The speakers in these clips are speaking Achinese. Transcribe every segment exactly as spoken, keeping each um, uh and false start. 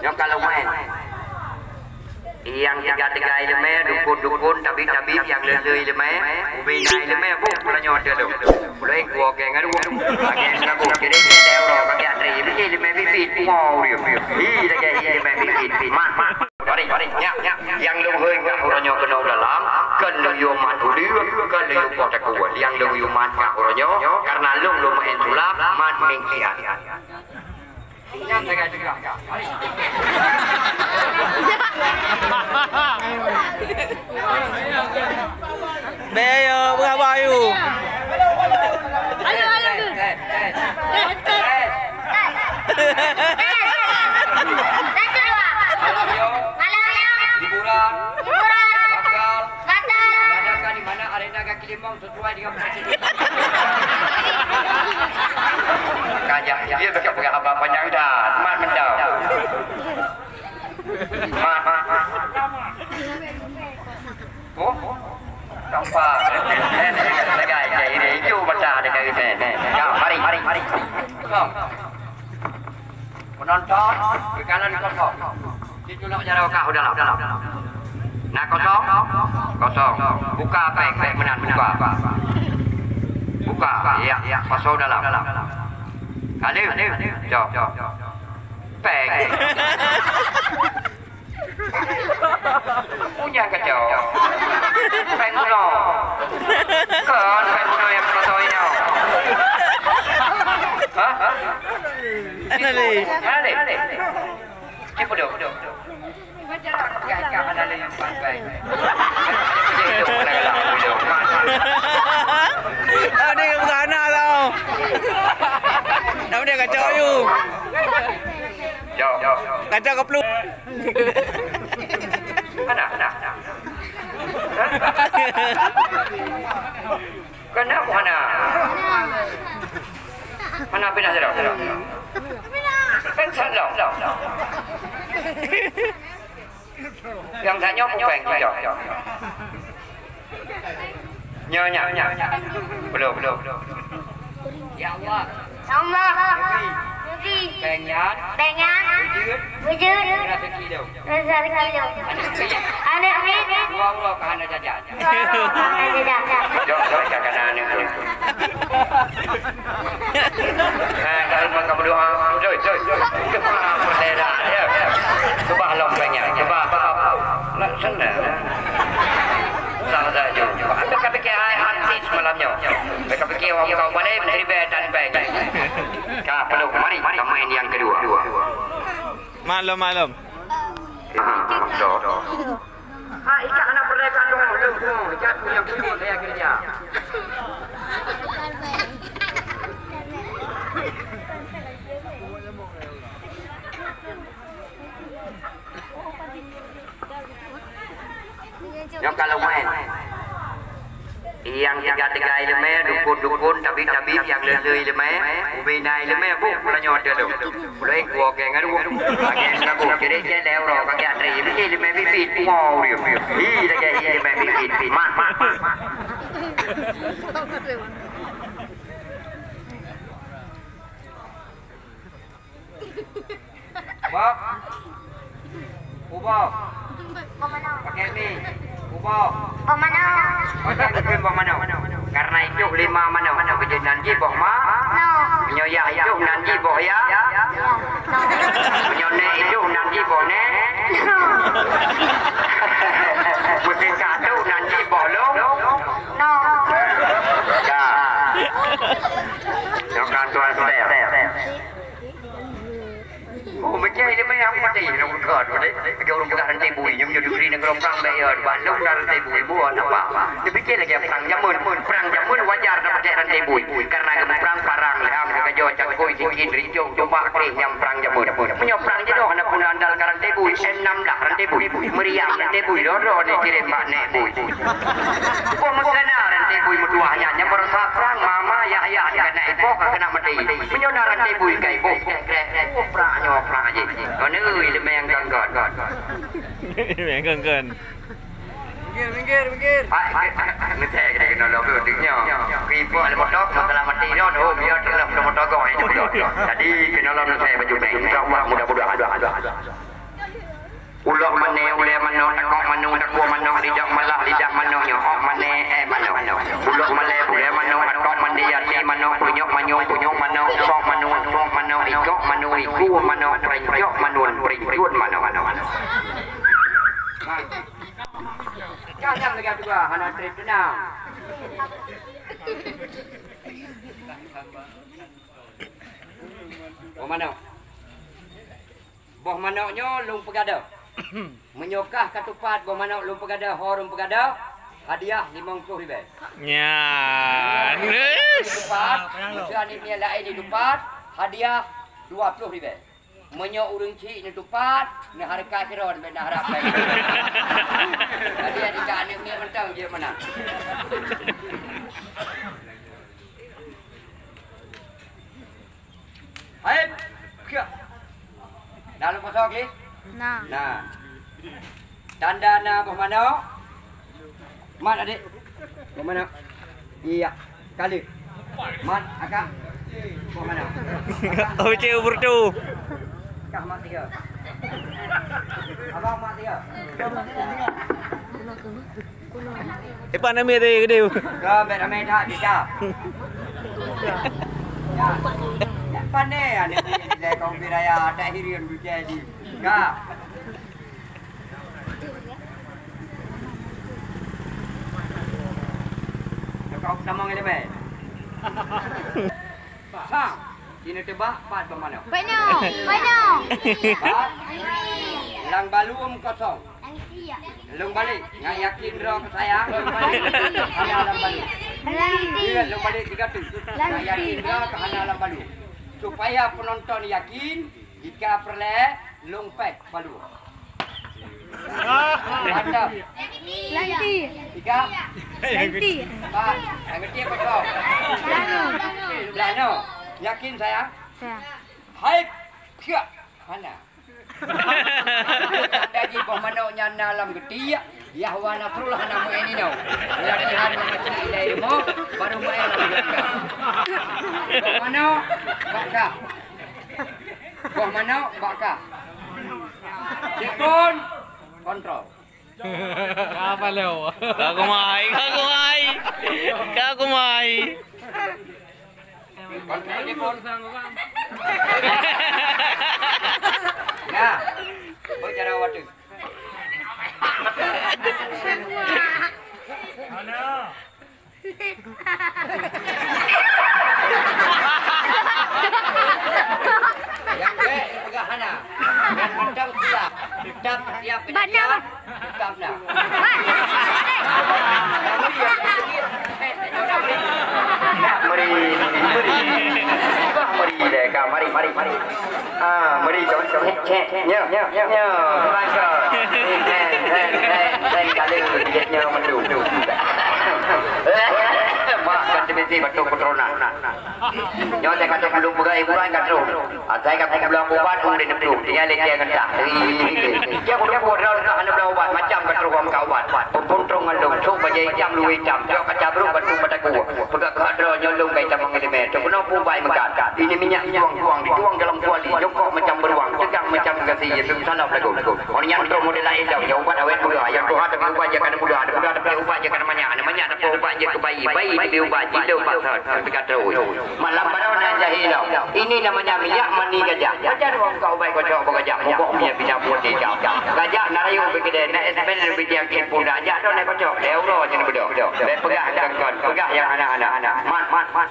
Nyoe ka lôn meu'en. Nyang teuga-teuga iéleumé, dukon-dukon, tabib-tabib nyang le-le iéleumé, ubé na iéleumé, boh pula nyoe teuh lôn. Pula ék gua keu ngon dua. Lagèe ngon gua, jadi kita orang bagi antri. Iéleumé bibit, pungo dia. Hi, lagèe iéleumé bibit. Mat, mat. Mari, mari. Nyak, nyak. Nyang lôn hôi nyak uroe nyoe keunoe dalam, kon lôn yue mat udeue, kon lôn yue poh takue. Nyang lôn yue mat nyak uroe nyoe, karena lôn lôn meu'en tulak, mat mingkian. Bèk yo, beuraba yu. Ayo, ayo. Hiburan. Hiburan. Bakal. Bakal. Diadakan di mana arena kaki lima. Sesuai dengan prosedur. Kajak dia pakai pegang abang panjang dah. Mat mendau. Mat, mat, mat. Oh, tampak. Tegai, tegai. Ini hijau mata dia kali ni. Ya, mari, mari, mari. Kosong. Penonton, bekalan kosong. Situ nak jarak kah udah lah. Nah, kosong? Kosong. Buka péng, péng meunan buka. Buka, ya, ya, kosong dalam. Ada? Cok. Péng. Punya kacau. Péng bunoe. Kon péng bunoe nyang kosong nyoe. Hah? Hah? Mana ni? Mana ni? Cik Pedok. Ada yang bukan anak tau. Nama dia kacau you. Kacau ke peluk. Mana? Mana? Kenapa hana? Hana pinah sidroe? Kan sidroe. Nyang tanyoe bukan kita. Nyoe, nyoe, nyoe. Belum, belum. Ya Allah. Ya Allah. Nabi. Nabi. Péng nyan. Péng nyan. Wujud. Wujud. Rezeki lôn. Rezeki lôn. Aneuk miet. Aneuk miet. Dua uroe ka hana jajan. Dua uroe ka hana jajan. Jok, jok, ka kana aneuk lôn. Ha, kalau makan berdoa, jok, jok, jok. Kepala perdera, ya. Coba lom péng nyan. Coba, coba. Nak senang. Sama saja. Coba. Aku ka pikir hai artis malam nyoe. Ka pikir orang kau balik, menteri beda dan baik. Ka, belum. Mari, mari. Pemain yang kedua. Maklum, maklum. Ah, so. Ha, ikat anak perdaya kandung lu, lu, ikat tu yang tu saya kerja. Nyoe ka lôn meu'en. Nyang teuga-teuga iéleumé, dukon-dukon, tabib-tabib, nyang le-le iéleumé, ubé na iéleumé, boh pula nyoe teuh lôn. Pula ék gua keu ngon dua. Lagèe ngon gua, jadi dia lé uroe ka geutri, iéleumé bibit, pungo dia. Hi, lagèe iéleumé bibit, mat, mat, mat. Boh. Uboh. Pakai mi. Uboh. Boh manok. Pakai mi boh manok. Karena idup lima manok. Keujeuet nan jih boh ma. No. Meunyoe yah idup nan jih boh ya. No. Meunyoe nèk idup nan jih boh nèk. No. Meusén ka idup nan jih boh lôn. No. Ya. Nyoe ka tuan step. Oh, macam ni memang yang penting nak buka tu deh. Bagi orang buka rantai bui, jom jom di negara perang dah ya, bak lom dah rantai bui, buat apa? Dia fikir lagi perang jameun, perang jameun wajar nak pakai rantai bui. Karena kamu perang parang, leham, kajo, cakui, sikin, ricong, tombak, kreh, nyang perang jameun. Punya perang je dah, nak pun andalkan rantai bui, M enam belas rantai bui, meriam rantai bui, doro ni kirim bak nek bui. Bukan mengkena rantai bui mutuahnya, nyang berusaha perang, mama, yah, yah, kena ipoh, kena mati. Meunyoe na rantai bui ka ipoh, krek, krek, krek, ipoh prak nyoe prak jih. Ngon iéleumé nyang ganggon. Iéleumé nyang ganggon. Minggir, minggir, minggir. Hai, hai, hai, hai, ngetek kita kena lom tu, tu nyo. Kripok le motor, masalah mati nyo, oh, biar terus motor gong itu. Jadi, kena lom saya baju beng. Insya Allah, mudah-mudahan. Ulok mané, ulée manok, takok manok, takok manok, lidak malah, lidak manok nyo, ok mané, eh, manok. Ulok malée, bulée manok, atok mandi, ati manok, punyok manyong, punyok manok, sok manok, sok manok, ikok manok, iku manok, pringkok manok, pringkut manok. Kadang lagèe dua, hana trép tenang. Boh manok. Boh manok nyoe lôn peugadôh. Meunyoe kah ka tupat boh manok lôn peugadôh, ho lôn peugadôh, hadiah limong ploh ribèe. Nya. Tupat, meunyoe aneuk miet laén jitupat, hadiah dua ploh ribèe. Meunyoe ureueng chik neutupat, neuhareukat keudroe, bèk neuharap laén. Jadi, aneuk miet mantong jeuet meunan. Hai, piah. Dah lôn kosong, Kli? Nah. Nah. Tanda na boh manok. Mat, adik. Boh manok. Iya. Kali. Mat, akak. Boh manok. Oh, cik, ubur tu. Kah mat tiga. Abang mat tiga. Ipan ambil tadi gede. Kau bet ramai tak bisa. Ya. Ya, pandai ya, ni, ni, ni, kau bila ya, tak hirian bukai di. Ka. Kau sama ngelebe. Sang, sinoe teuba pat boh manok. Banyak, banyak. Pat? Lam balum kosong. Lôn balek, ngat yakin droe keu sayang, lôn balek. Hana lam balum. Iya, lôn balek tiga tu. Ngat yakin droe keu hana lam balum. Supaya penonton yakin, jika peureulèe, lôn pèh balum. Mantap. Lanti. Tiga. Lanti. Empat. Yang ketiga kosong. Belano. Belano. Yakin, sayang? Sayang. Hai, piah. Hana. Tanda jih boh manok nyan na lam geutiek, Yahwa Nasrullah hana meu'en inoe. Latihan meungaji ilèe rumoh, baru meu'en lam geutiek. Boh manok, bak kah. Boh manok, bak kah. Jipun, kontrol. Apa leo? Ka kumai, ka kumai. Ka kumai. Kontrol jipun. Ya. Beucara waktu. Nyang bèk peugah hana. Nyang mantong siap. Tetap siap kejadian. Tetap na. Meri, meri. Bah meri deh, ka mari, mari, mari. Ah, meri, cek, cek, cek. Nyo, nyo, nyo. Bangka. Hèn, hèn, hèn, hèn, kalau dia nyo mendu. Mak, kan terbesi batuk keturunan. Nyoe teuka trok lôn peugah hiburan ka trok. Asai ka kupeubloe ubat, ureueng neuplueng. Tinggai lé kèe ngon tah. Ih, ih, ih. Cak kuteupue droe ka hana bloe ubat, macam ka trok ka ubat. Peuphon trok ngon lôn, trok bajèe itam, luweue itam. Jok kaca brok, batu mata gua. Peugah keu droe nyoe lôn ka itam ngon leumèe. Trok keunoe peuubat meukat. Ini minyak tuang-tuang, dituang dalam kuali. Jongkok macam beruang, tegang macam gasi. Salap lagu. Orang nyang trok model laén tau. Nyang ubat awet muda. Nyang tuha tapi ubat jak kana muda. Ada muda tapi ubat jak kana manyak. Ada manyak tapi ubat jak keu bayi. Bayi tapi ubat jilok paksa. Tapi ka trok. Malam baru na jahil tau. Ini namanya minyak mani gajah. Gajah tu bukan ubat kocok apa gajah. Mokok minyak pindah putih tau. Gajah na rayu bagi dia. Na espen bagi dia ke pun dah. Ajak tu na kocok. Dia uroh je na bedo. Dia peugah kan kan. Peugah yang anak-anak. Mat, mat, mat.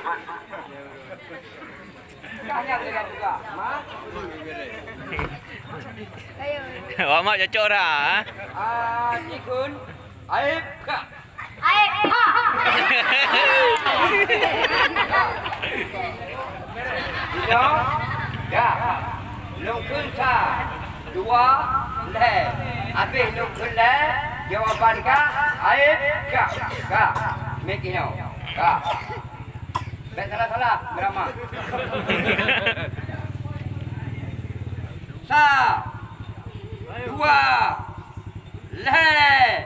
Wak Mat cocok dah, ha? Ah, Cikun. Aib ka. Aib ka. Dah. Dah. Lôn kheun sa, dua, lhèe. Abéh lôn kheun lhèe, jawaban ka, aib ka. Ka. Mik inoe. Ka. Bèk salah-salah, beurama. Sa, dua, lhèe.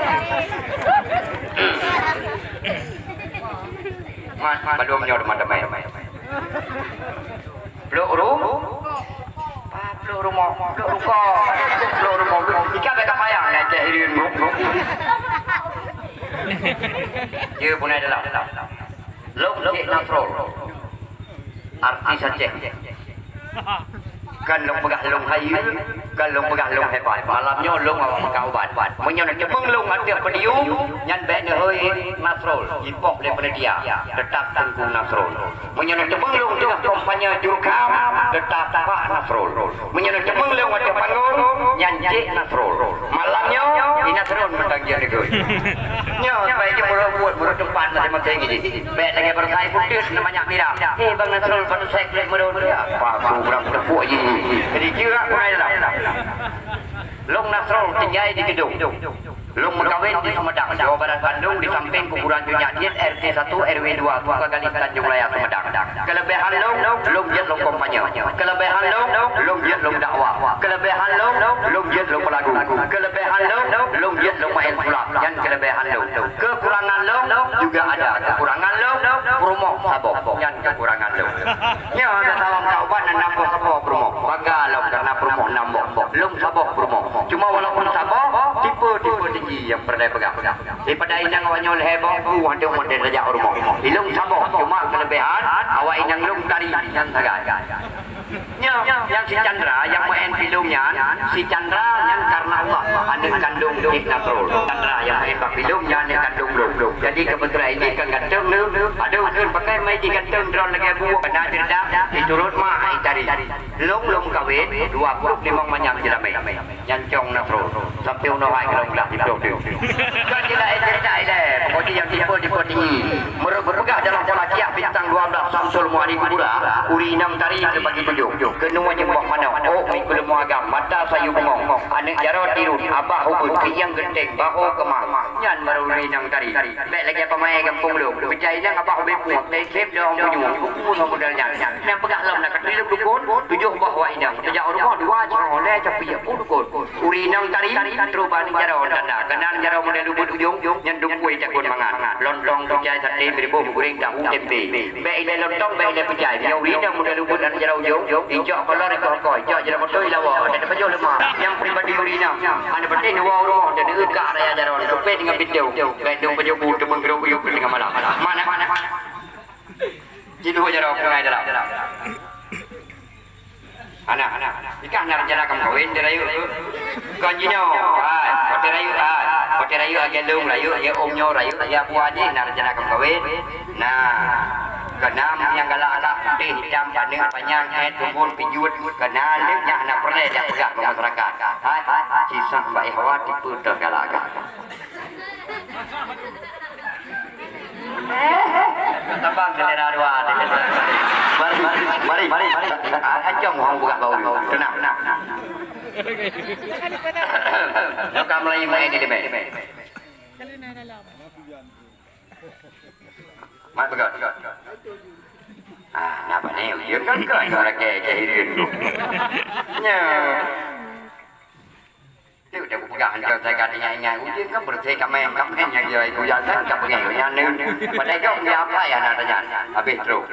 Mat, mat, belum nyoe teman-teman. Blok ru? Ah, blok rumoh, blok ruko. Blok rumoh. Ika bèk ka payah nyan cek hireuen blok, blok. Ye, punai dalam. Lôn cek Nasrul. Artis Aceh. Kan lôn peugah lôn hayeue, kan lôn peugah lôn hebat. Malam nyoe lôn awak meukat ubat. Meunyoe na teumeung lôn ateueh podium, nyan bèk neuhôi Nasrul, jipoh lé panitia, teutap Teungku Nasrul. Meunyoe na teumeung lôn teungoh kampanye jurukam, teutap Pak Nasrul. Meunyoe na teumeung lôn ateueh panggong, nyan cek Nasrul. Malam nyoe, i Nasrul mantong jeuet neugôi. Nyoe, supaya jeuet meureubuet, meureuteumpat maséng-maséng jih. Bèk lagèe beureusai putus na manyak mirah. Hei, Bang Nasrul, bantu saya kulit merun. Ya, paku berang tepuk jih. Jadi, jeurak pun ai dalam. Lôn Nasrul tinggai di Geudong. Lôn meukawen di Sumedang, Jawa Barat Bandung, di samping kuburan Cut Nyak Diet, R T satu, R W dua, Sukagali, Tanjung Raya, Sumedang. Keuleubehan lôn, lôn jeuet lôn kampanye. Keuleubehan lôn, lôn jeuet lôn dakwah. Keuleubehan lôn, lôn jeuet lôn peulagu. Keuleubehan lôn, lôn jeuet lôn maén sulap. Nyan keuleubehan lôn. Keukurangan lôn juga ada. Keukurangan lôn, peurumoh saboh. Nyan keukurangan lôn. Nyoe ada sawang ka ubat na nam boh saboh peurumoh. Bangga lôn karena peurumoh nam boh. Lôn saboh peurumoh. Cuma walaupun saboh, tipe-tipe tinggi nyang peureulèe peugah. Daripada inong awak nyoe lhèe boh, ku hana model tajak u rumoh. Ilôn saboh, cuma keuleubehan, awak inong lôn tari nyan sagai. Nyoe, nyang si Chandra, nyang maén filem nyan, si Chandra nyan karena Allah, aneuk kandong Cik Nasrul. Chandra nyang maén bak filem nyan aneuk kandong lôn. Jadi kebetulan ini kan ganteng lôn. Aduh, lôn pakai mai di ganteng droe lagèe buet. Kena cerita, diturut mak ai tari. Lôn, lôn kawin, dua puluh limong manyam jeulamèe. Nyan cong Nasrul. Sampai unoe hai keunoe glah di blok tu. Kan tidak cerita ilèe. Pokoknya yang tipe-tipe tinggi. Menurut berpegang dalam pola kiah bintang dua belas Samsul Muari Kubura, uri inong tari terbagi tujuh. Keunoe nyeumbah manok, ôk mi keuleumah agam, mata sayu bungong, aneuk jaroe tirun, abah ubeut, keuieng geunteng, bahô keumah. Nyan baru uri inong tari. Bèk lagèe pamaé gampông lôn. Peucaya inong abah ubé puih, teukhém dong bunyueng, buku ngon model nyan. Nyang peugah lom na kateuileueng dukon, tujoh boh wak inong. Teujak u rumoh dua, cit ngon lhèe, capiek peuet dukon. Uri inong tari, trok bak aneuk jaroe tanda. Keunan jaroe model ubeut ujong, nyan dukui takon mangan. Lontong, peucai, saté, meuriboh, meugoreng, tahu, tempe. Bèk ilèe lontong, bèk ilèe peucai. Nyoe uri inong model ubeut aneuk jaroe ujong, icok kolor, icok koi, icok jaroe moto, ilawa. Dan pajoh leumah. Nyang pribadi uri inong. Hana penting neuwoe u rumoh, dan neueuet kah raya jaroe. Tupèe deungon pintoe. Bèk dong pajoh bu, teumeugrok uyuek keu teungoh malam. Mana, mana, mana. Jiluek jaroe peungai dalam. Hana, hana. Ikah na rencana kamoe kawin di rayeuk tu? Kon jinoe. Hai, watèe rayeuk, hai. Watèe rayeuk lagèe lôn, rayeuk lagèe ôm nyoe, rayeuk lagèe abu jih na rencana kamoe kawin. Nah, keunan nyang galak-galak putéh, itam, paneuk, panyang, èt, tumbon, pijuet, keunan lé nyan hana peureulèe jak peugah bak masyarakat. Hai, kisah Mbak Ihwa tipe teuh galak-galak. Tabang keu lera dua. Mari, mari, mari, mari. Ah, acam hong peugah bak ulôn. Teunang. Nyoe ka mulai main di limai. Mat peugah. Ah, napa ni? Dia kan kan lagi jahirin tu. Nya. Tu dah kupeugah, engkau saya kata ingat-ingat, uji kan bersih kameng, kameng yang dia ikut jalan, tak pergi, yang ni. Padahal kau punya apa ya nak tanya? Habis terus.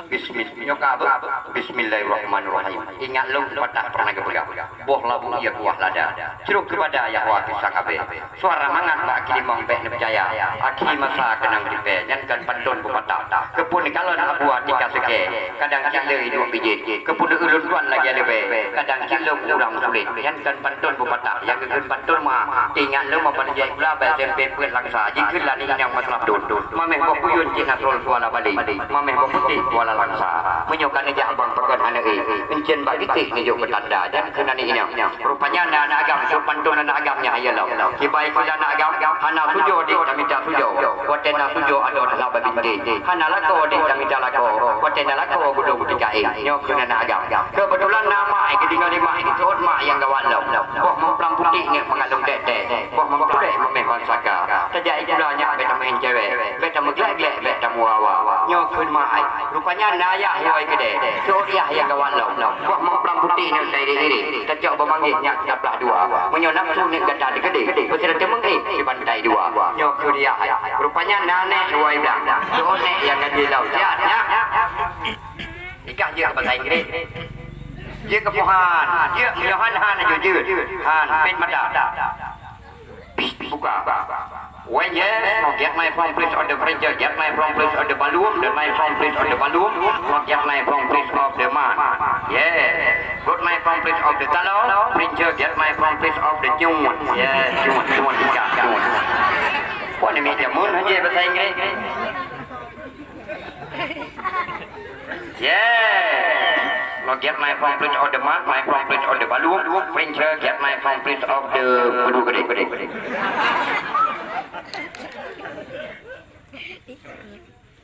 Bismillah. Nyoe ka beuh. Bismillahirrahmanirrahim. Ingat lôn pepatah pernah geupeugah, boh labu ia kuah lada. Crok keubada yah wa pisang abée. Suara mangat bak kilimong bék neupeucaya. Akhé masa keunong tipée, nyan kan pantôn pepatah. Keupeue neukalon abua tika seukée, kadang cit le iduek bijéh. Keupeue ulôn tuan lagée leubeh, kadang cit lôn urang sulet. Nyan kan pantôn pepatah, nyang geukheun pantôn meu'ah. Ingat lôn meupalijak gula bak S M P Peuet Langsa, jikheun lani inong masalah dun. Mameh boh kuyun cit Nasrul Suala Bali. Mameh boh putéh Kuala Langsa. Meunyoe ka neujak bang pakon hana éh, euncen bak geutéh neujok peutanda, jan kheun aneuk inong. Rupanya na aneuk agam, sôk pantôn aneuk agam nyang hayeu lom. Kibai kheun aneuk agam, hana sujoe dik tamita sujoe, watée na sujoe adoe teuhla babintéh. Hana lakoe dik tamita lakoe, watée na lakoe gudong tika éh. Nyoe kheun aneuk agam. Keubeutulan na mak, eh, geudeungoe lé mak, eh, geuseuôt mak nyang gawat lom. Boh meumplam putéh nyoe meugalong dek-dek, boh meumplam putéh mameh ban saka. Tajak sikula nyak bék tameu'en cewek, bék tameuglek-glek, bék tameuawa. Nyoe kheun mak ai. Rupanya na yah woe keudeh, seuôt yah nyang gawat lom. Boh meumplam putéh nyoe tairék-irék, tacok beumanggeh nyak taplah dua. Meunyoe nafsu nyoe gata dikeudeh, peusirah teumeung éh sibantai dua. Nyoe kheun yah ai. Rupanya na nék woe blang, seuôt nék nyang gadôh lom. Siat nyak. Ikah jeuet keu bahasa Inggris. Jeuet keu Tuhan. Jeuet meunyoe han, han aju jeuet. Han, pet mata. Psst, buka. When yes, no, get my phone please of the furniture, get my phone please of the balloon, get my phone please of the balloon, no, get my phone please of the man. Yes. Got my phone please of the talong, furniture, get my phone please of the nyun. Yes, nyun, nyun, ikah, nyun. Kok ni meja mun aja bahasa Inggris? Yeah. No, get my phone please of the mat, my phone please of the balloon, furniture, get my phone please of the kudu gede.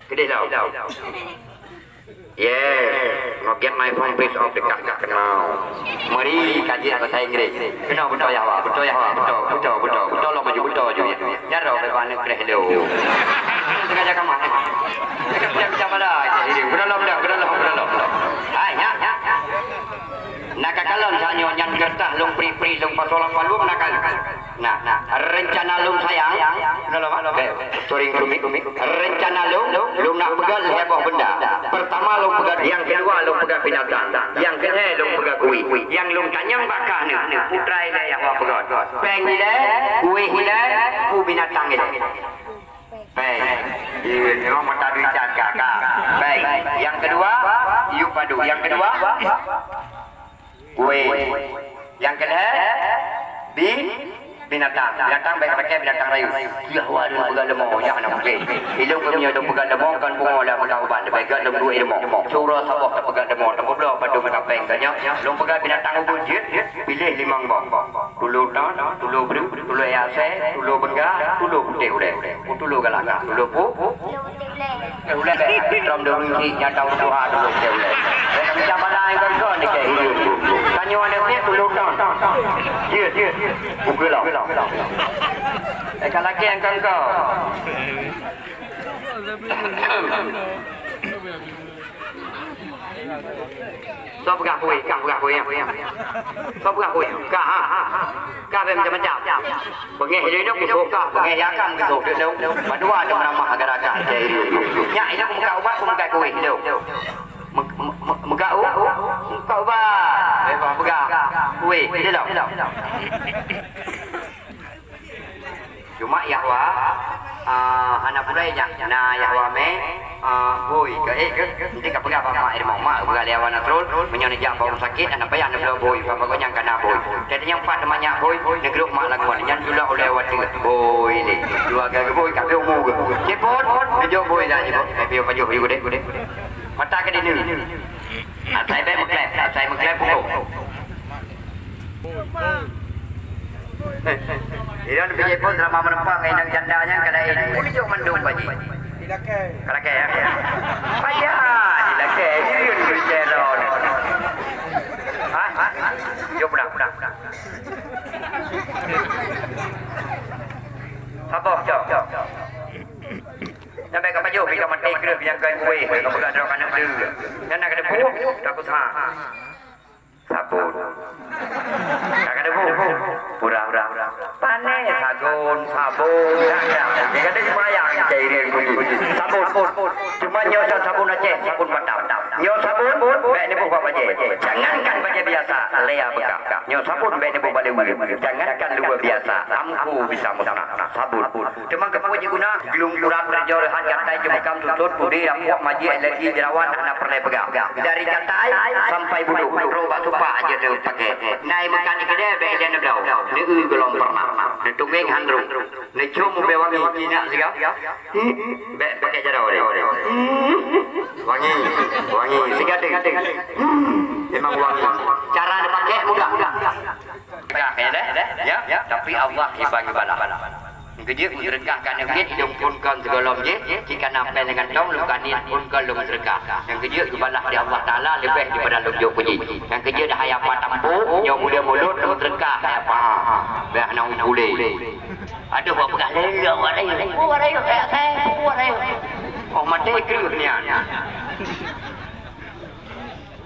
Gede tau. Yeah. No, get my phone please of the kak kak kenal. Mari kaji bahasa Inggris. Kenal betul ya, Wak? Betul ya, Wak? Betul, betul, betul. Betul lo maju betul juga. Jaro bak aneuk kreh lôn. Sengaja ka mat. Sengaja ka mat dah, jadi dia. Beudôh lom dah, beudôh lom, beudôh lom. Hai, nyak. Na ka kalon saat nyoe nyan geureutah lôn pri-pri lôn pasoe lam palung na ka. Nah, rencana lôn sayang. Beudôh lom, ah. Eh, sorry, Rumi. Rencana lôn, lôn nak peugah lhèe boh benda. Pertama lôn peugah, nyang keudua lôn peugah binatang. Nyang keulhèe lôn peugah kuéh. Nyang lôn tanyong bak kah nyoe, putra ilèe nyang wak peugah. Péng ilèe, kuéh ilèe, peue binatang ilèe? Péng. Iya, memang mata duit cat ka, ka. Péng. Nyang keudua, yue padum. Nyang keudua, kuéh. Nyang keulhèe, bi-, binatang. Binatang bèk pakai binatang rayeuk. Yah, wah, lôn peugah leumô, nyan hana mungken. Ilôn pun meunyoe lôn peugah leumô, kon pungo lam meunan ubat, leubeh gèt lôn duek leumô. Syuroe saboh tapeugah leumô, tapeubloe padum ka péng ka nyoe. Lôn peugah binatang ubit jeuet, piléh limong boh. Tulo tan, tulo breuek, tulo asèe, tulo beungga, tulo putéh ulèe. Tulo galak, tulo pu-, ulèe. Trom dong ringgit nyata tuha tulo putéh ulèe. Dan macam mana yang kau kau ni kayak hidup. Tanya ada punya tulo tan. Dia, dia. Buka lah. Eh, kalau lagi yang kau kau. Soe peugah kuéh, kah peugah kuéh, ya. Soe peugah kuéh, kah, ha. Kah bèk macam-macam. Beungèh lé nyoe kusoe kah, beungèh ya kah kusoe keu lôn. Padua teuh meuramah gara-gara. Nyak, ilôn meukat ubat, meukat kuéh lôn. Meukat u-, meukat ubat. Bèk peugah kuéh lé lôn. Cuma Yahwa, ah, hana pulai nyan. Na Yahwa mé, ah, bui keu ék keu. Nanti ka peugah bak mak, "Eh, mak, peugah lé Yahwa Nasrul, meunyoe neujak bak rumah sakit, hana payah neubloe bui, bak bagoe nyan ka na bui." Jadi nyang pat teuma nyak bui, neugrôp mak lagoe nyan, jula ulèe watèe. Bui lé. Dua gaya bui, ka umu geuh. Cipot, neujok bui dah cipot. Eh, piye pajoh, yue gudé, gudé. Mata keu dineuk. Asai bèk meuklèp, asai meuklèp pukul. Iran bijéh pun selama meureumpang ngon inong janda nyan ka laén. Pun jok mandum baji. Dilakèe. Ka lakèe, ya? Payah, dilakèe. Iran bijéh lon. Hah? Jok peudang, peudang, peudang. Saboh, cok. Nyang bèk ka pajoh, bèk ka maté kreueh, nyang keu kuéh, bèk ka peugah droe keuneuk deuh. Nyan na ka teupeue, takot ha. Sabon. Ka, ka, Pura-pura. Pané sagon, sabon, dah, dah. Jadi ada sembahyang cairan bunyi. Sabon. Cuma nyoe sa-, sabon Aceh, sabon Batam. Nyoe sabon, bèk neuboh bak bajèe. Jangankan bajèe biasa, lé beukah. Nyoe sabon bèk neuboh bak leue. Jangankan luwa biasa, ampu bisa musnah. Sabon. Teuma keupeue jiguna? Glung urat, reujok reuhat, gatai, jeumukam, susut, pudé, rapuak, majik, alergi, jerawat, hana peureulèe peugah. Dari gatai sampai buluk, trok bak supak aja teupaké. Nai meukat di keudè, bèk ilèe neubloe. Neueu gohlom peureunah. Neutunggeng handrueng. Neucom ubé wangi, jinak siga. Bèk pakai jaroe deh. Wangi, wangi, siga deh. Memang wangi. Cara neupaké mudah. Sedekah, ya, deh? Ya, tapi Allah iban geubalah. Geujeuet meuseudeukah ka neubiet, lôn phôn kon sigohlom jih, jika na péng lam kantong, lôn ka niet phôn kon lôn meuseudeukah. Nyang geujeuet geubalah di Allah Taala leubeh daripada lôn jok puji. Nyang geujeuet dah hai apa tampôk, nyoe buleuen mulod lôn meuseudeukah hai apa. Bèk hana ulèe. Aduh, awak peugah lé, awak rayeuk. Oh, awak rayeuk, eh, saya, oh, awak rayeuk. Oh, maté kreueh nyan.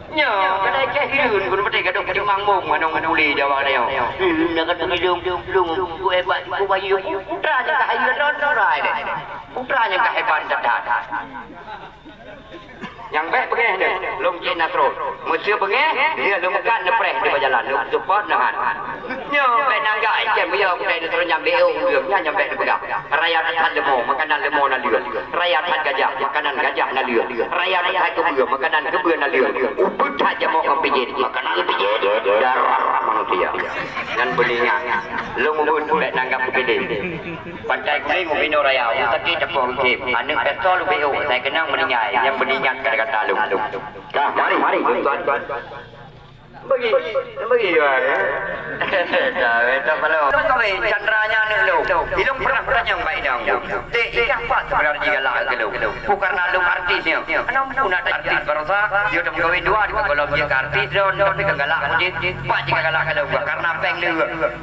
Nyoe, kadang cah hireuen, keuneuk patéh gadôh peutimang bông, ngon ulèe Jawa nyoe. Hmm, dah kata lông, lông, ku hebat, ku bayu, putra nyang ka hayeue lôn, putra deh. Putra nyang ka hebat that-that. Nyang bèk beungèh deh, lông cit na trôh. Meuseu beungèh, dia lông meukat neupreh di bak jalan, lông seupôt neuhan. Nyoe, bèk nanggak item, ya, bèk neutroh nyang B O ureueng, nyan nyang bèk neupeugah. Raya that leumo, makanan leumo na leueng. Raya that gajah, makanan gajah na leueng. Raya that keubeue, makanan keubeue na leueng. Ubeut that jamok ngon pijen, makanan pijen, darah manusia. Nyan beuningat. Lông ubeut bèk nanggap keu pijen. Pantai Kuning, Ubin Raya, Ubeut Sakét, Teupông Rukém. Aneuk pistol U B O, saya kenang meuninggai, nyang beuningat kata-kata lông. Dah, mari, mari, tuan-tuan. Bagi, bagi, ya. Dah, betul, belum. Kawin, Chandra nyan aneuk lông. Ilông pernah tanyong bak inong. Dek, ikah pat sebenarnya galak keu lông. Bukan karena lông artis nyoe. Kenapa pun ada artis barosa, dia dah mengkawin dua, dia golom je ke artis, dia tapi kan galak keu jih. Pat jih ka galak keu lông, karena péng lé.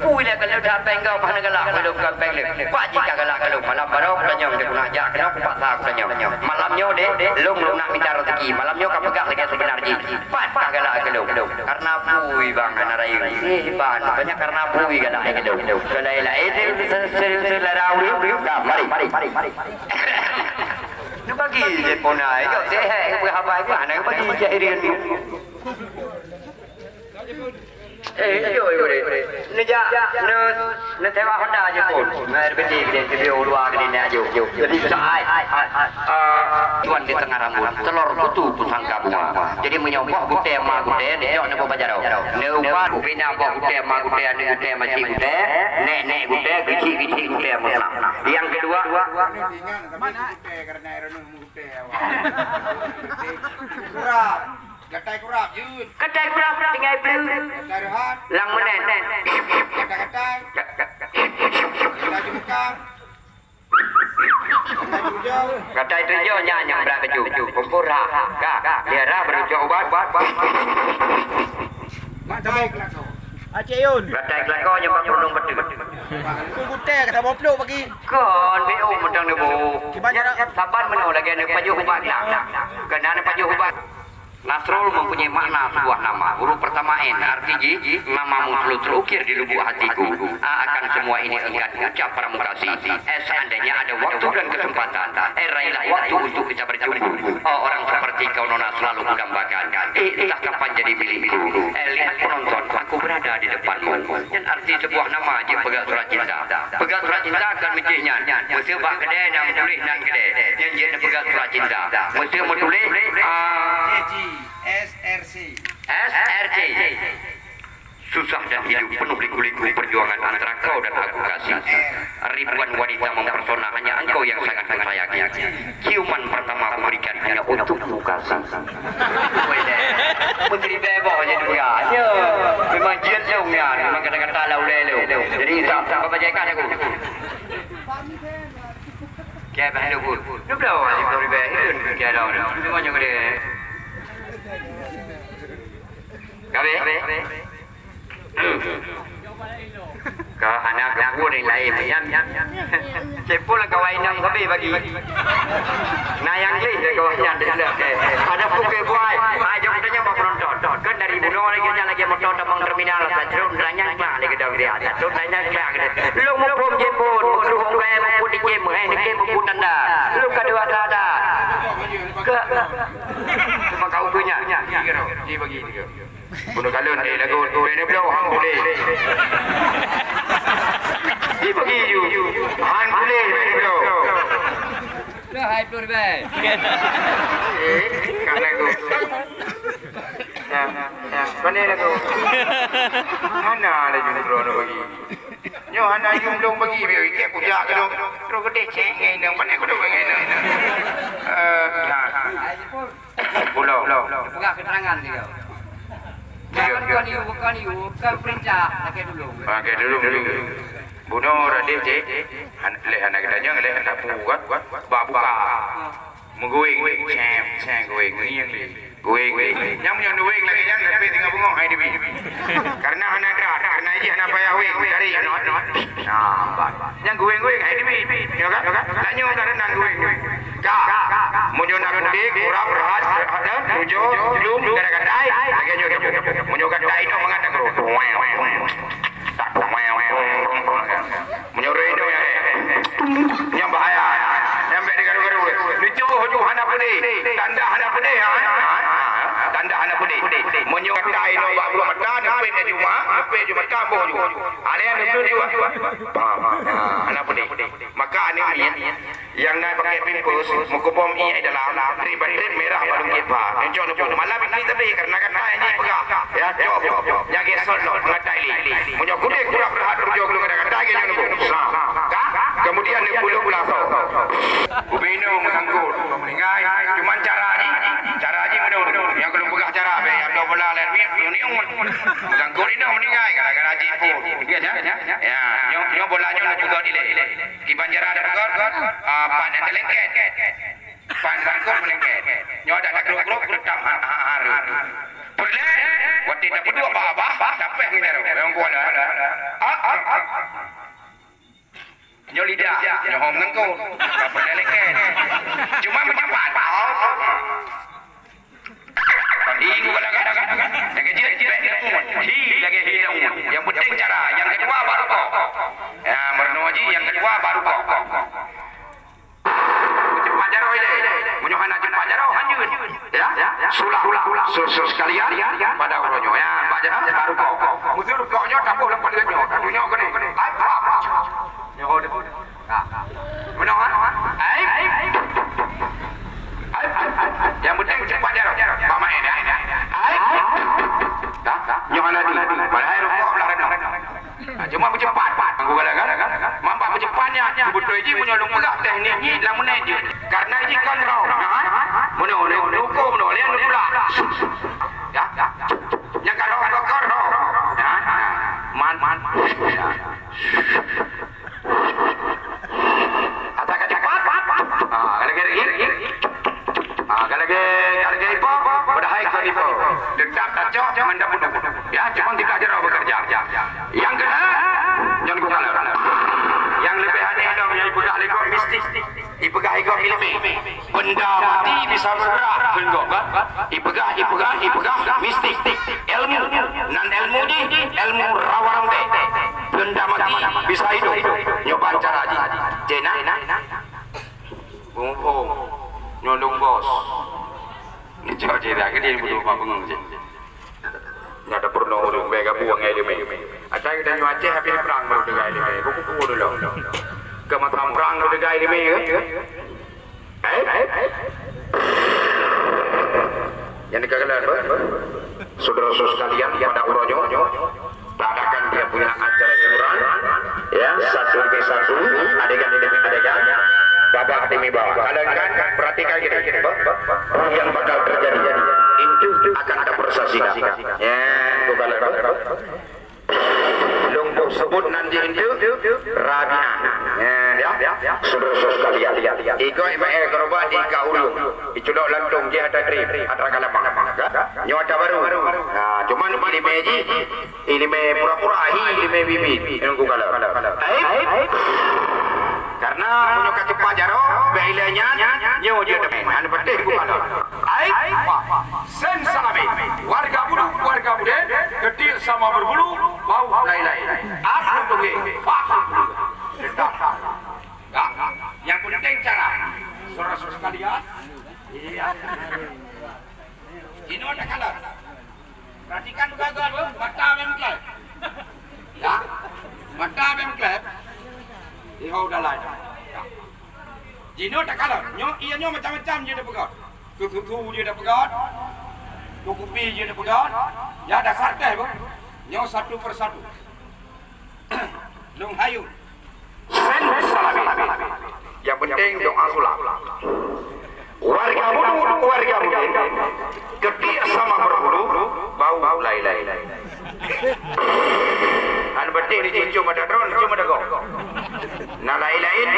Pui lé keu lông dah péng gau, mana galak keu lông, kan péng lé. Pat jih ka galak keu lông, malam baroe tanyong dia guna jak keunoe, paksa tanyong. Malam nyoe deh, lông lông nak minta rezeki. Malam nyoe ka peugah lagèe sebenar jih. Pat ka galak keu lông. Karena pui bang hana rayeuk. Eh, ban, banyak karena pui galak keu lông. Keu laén-laén se-, se-, se-, selara ureueng. Dah, mari, mari, mari, mari. Neubagi je pona, jok teuhek keu habai, mana bagi cak ireuen. Eh, iyo, iyo, deh. Neujak, ne-, neusewa Honda je pun. Mai R B T gede, T B O dua gede, nak aju. Jadi, susah, ai. Ah, tuan di tengah rambut, telur kutu pusangka bunga. Jadi, meunyoe boh gutèe ma gutèe, dijok neuboh bak jaroe. Neuubat, bina boh gutèe ma gutèe, aneuk gutèe, macik gutèe, nèk-nèk gutèe, geuchik-geuchik gutèe, musnah. Nyang keudua, Gatai kurab, jeuet. Gatai kurab, tinggai bleue. Gatai reuhat. Lam meunan. Gatai-gatai. Gatai jumukang. Gatai tujau. Gatai tujau nyan nyang brat baju. Kumpul rah. Ka, ka. Dia rah baru cok ubat. Gatai kelakau. Aceh Yun. Gatai kelakau nyang bak gunong beutôi. Ku gutèe kata boplok pagi. Kon, B O mantong neubu. Kiban jarak. Saban meunoe lagèe neupajoh ubat na. Keunan neupajoh ubat. Nasrul mempunyai makna sebuah nama. Huruf pertama N, arti jih, namamu selalu terukir di lubuk hatiku. A akan semua ini enggan ucap pramuka si. S, seandainya ada waktu dan kesempatan. R, raihlah waktu untuk kita berjumpa. O, orang seperti kau nona selalu kudambakan. E, entah kapan jadi milikku. L, lihat penonton, aku berada di depanmu. Nyan arti sebuah nama jeuet peugah surat cinta. Peugah surat cinta kon meucéh nyan. Meuseu bak keudè nyang tuléh nan keudè. Nyan jeuet peugah surat cinta. Meuseu meutuléh, a, S R C. Susah dan hidup penuh liku-liku perjuangan antara kau dan aku kasih. Ribuan wanita mempersona hanya engkau yang sangat kusayangi. Ciuman pertama kuberikan hanya untukmu kasih. Menteri bebo je dua. Ya, memang jin dong ya. Memang kata-kata lau lelo. Jadi tak tak apa jaga aku. Kaya bah lu. Lu belum ada beri beh. Kaya dah. Memang nyok deh. Gabe? Ka hana geupeue laén nyan. Cek Pol ka wai inong sabe bagi. Na nyang gleh lé kawan nyan di seuleuh. Ada pukul buai. Hai, jom tanya bak penonton. Kan dari bunoe lagèe nyan lagèe moto tamong terminal, tajrut nanya klang di gedong dia. Tajrut nanya klang di. Lu muphom Cek Pol, muphom kai, muphom di kem, eh, di kem muphom tanda. Lu ka dua sada. Ke. Cuma kau punya. Tiga, tiga bagi tiga. Bunoe kalon, eh, lagu, bèk neubloe, han puléh. Di bagi ju. Han puléh, bèk neubloe. Dah hai ploh ribèe. Eh, ka lagu. Ya, ya. Mana lagu? Mana ada jumlah nak bagi? Nyoe hana jumlah bagi, biar ikat kujak tu. Terus gede cek ngai nang, mana kudu ngai nang. Eh, nah. Pulau. Peugah keterangan dia. Tiga, tiga. Bukan you, bukan you, bukan perintah, pakai dulu. Pakai dulu, dulu. Bunoe Raden cek, han-, leh hana geutanyong, leh hana pu kan, bak buka. Meugueng, cem, cem, gueng, gueng, gueng. Nyang meunyoe gueng lagèe nyan, tapi tinggal bungong, hai dibi. Karena hana drat, karena ijih hana payah gueng, dari, not, not. Nah, bah. Nyang gueng-gueng hai dibi. Ya kan? Lah nyoe ka reunan gueng-gueng. Ka. Meunyoe na kudék, kurab, reuhat, reuhat, tujoh, jlum, gara-gara dai. Lagèe nyoe, meunyoe ka dai nyoe mangat na keureuh. Tak. Meunyoe reuh nyoe, eh. Nyang bahaya. Nyang bèk digaru-garu. Neucok ju hana peudeh. Tanda hana peudeh, ha? Ha? Tanda hana peudeh. Meunyoe ka dai nyoe bak bulu mata, neupet ju ma, neupet ju mata, boh ju. Alèh nyan beutôi juga. Paham? Ha, hana peudeh. Maka aneuk miet nyang na pakai pampers, meukeubom ié dalam, trip-trip mirah bak lungkit pha. Nyang cok neupeu. Malam ini tapi karena kata ini peugah. Ya, cok. Nyang gesot lom, pengatai li. Meunyoe kudék kurang rehat tujoh kilo kata-kata, gitu neupeu. Nah, ka? Kemudian neupeu pula so. Ubé inong meusangkot, meuninggai. Cuman cara jih, cara jih meunurot. Nyang keu lôn peugah cara, bèk, ya, dua bola lewat, meusangkot inong meuninggai, gara-gara jipot. Ingat, ya? Ya, nyoe, nyoe bola nyoe neupeugöt ilèe. Kiban cara neupeugöt, ah, pat nyang teulengket. Pat sangkot meulengket. Nyoe adak tagrok-grok, teutap ha-, ha-, hareuem. Peureulèe, watèe tapeuduek bak babah, tapéh ngon jaroe. Nyang kuala. Ah, ah, ah. Nyoe lidah, nyoe hom ngeungkot. Ka peureulèe lengket. Cuma meucampat. Hi, gua kata-kata. Lagèe jeuet, bèk neumut. Hi, lagèe hi neumut. Yang penting cara. Yang kedua baru kok. Ya, meurunoe jih, yang kedua baru kok. Cepat jaroe ilèe. Meunyoe hana cepat jaroe, hanjeut. Ya, sulah. Sus-sus sekalian, pada uroe nyoe. Ya, baca, baru kok. Musuh kok nyoe, taboh lam padeuen nyoe. Tatu nyoe keunan. Hai, pah. Nyoe, Nah, meunoe, ha? Hai. Hai, hai, hai. Yang penting cepat jaroe. Pamain, ya. Hai. Dah, dah. Nyoe hana di. Padahai rukuk belah kanan. Nah, cuma meucepat. Aku kata kan? Mampak meucepat nyan. Beutôi jih meunyoe lôn peugah teknik jih lam menit jih. Karena jih kan roh. Nah, ha? Meunoe, meunoe. Rukuk meunoe. Lihat pula. Ya, ya. Nyang ka roh, roh, roh. Ya, ya. Man, man. Ya. Ata ka cepat. Ah, ka lagèe lagi. Ah, ka lagèe, ka lagèe ipo, padahai kon ipo. Teutap tacok ngon tapeuduek. Ya, cuma tiga jaroe bekerja. Yang kedua, nyan bukan. Yang lebih aneh dong, yang ipeugah lé gob mistik. Ipeugah lé gob ileumèe. Benda mati bisa bergerak, kheun gob, kan? Ipeugah, ipeugah, ipeugah, mistik. Ilmu, nan ilmu jih, ilmu rawa rambèe. Benda mati bisa hidup. Nyoe ban cara jih. Cina. Bungkong. Nyoe lôn bos. Nyoe cok cina, ke dia duduk bak bengong cina. Nyoe ada peurunoe ureueng bèk gabung ngon ileumèe. Asai geutanyoe Aceh habéh prang baru teuga ileumèe. Kuku-kuku dulu. Keu masa prang baru teuga ileumèe ke? Eh? Nyang dikeukeuleuh, saudara-saudara sekalian, pada uroe nyoe, ta adakan dia punya acara hiburan, ya, satu demi satu, adegan demi adegan, babak demi babak. Kalian kan perhatikan gini, yang bakal terjadi, itu akan kita persaksikan. Ya, itu kalian. Lôn boh sebut nan jih itu Rabi'ah. Ya, ya. Saudara-saudara sekalian. Igoe ibarat kerobat di ka ulung. Iculok lantong jih ata trip, ata kalamang. Nyoe ata baru. Nah, cuma Ileumèe jih, ileumèe pura-pura, hi ileumèe biet-biet. Nunggu kalon. Aib. Karena meunyoe ka cepat jaroe, bèk ilèe nyan, nyoe jeuet teumèe. Hana patéh nunggu kalon. Aib. Sen Salabin. Warga Budu, warga Buden, keutik sama berbulu, bau lain-lain. Ap tunggé, pak tunggé. Dekat. Yang penting cara. Saudara-saudara sekalian. Iya. Jinoe takalon. Perhatikan beugöt-göt, mata bèk meuklep. Ya. Mata bèk meuklep. Iho udah lain. Ya. Jinoe takalon. Nyoe, iya nyoe macam-macam jeuet tapeugöt. Keu susu jeuet tapeugöt. Keu kupi jeuet tapeugöt. Ya, dasar teh, Bu. Nyoe satu per satu. Lôn hayeu. Sen Salabin. Yang penting doa sulap. Warga Budu, warga Buden. Keutik sama berbulu, bau lain-lain. Hana patéh ni cium ada drone, cium ada gong. Na lain-lain.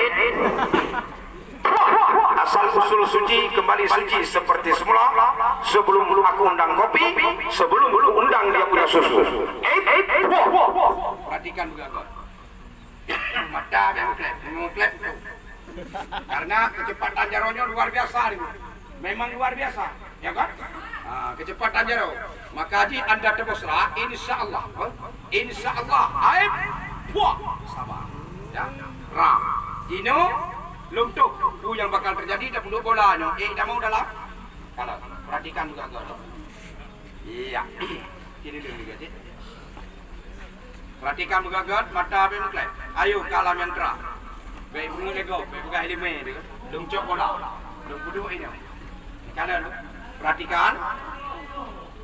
Asal usul suci, kembali suci seperti semula. Sebelum aku undang kopi, sebelum aku undang dia punya susu. Eh, eh, eh, wah, wah, wah. Perhatikan beugöt-göt. Mata bèk meuklep, meuklep tu. Karena kecepatan jaroe nyoe luar biasa ni. Memang luar biasa. Ya kan? Ha, kecepatan jaroe. Maka jih anda teupeusra, insya Allah, ha? Insya Allah, aib, puak, sabar. Ya? Ram. Jinoe, lôn tuh, peue nyang bakal teujadi, tapeuduek bola nyoe. Eh, dah mau dalam? Kalau, perhatikan juga, gol. Iya. Sini dulu juga, cik. Perhatikan beugöt-göt, mata bèk meuklep. Ayo, kalam nyang tra. Bèk beungeut lego, bèk peugah ileumèe tu. Lôn cok bola. Lôn peuduek inong. Kalon, perhatikan.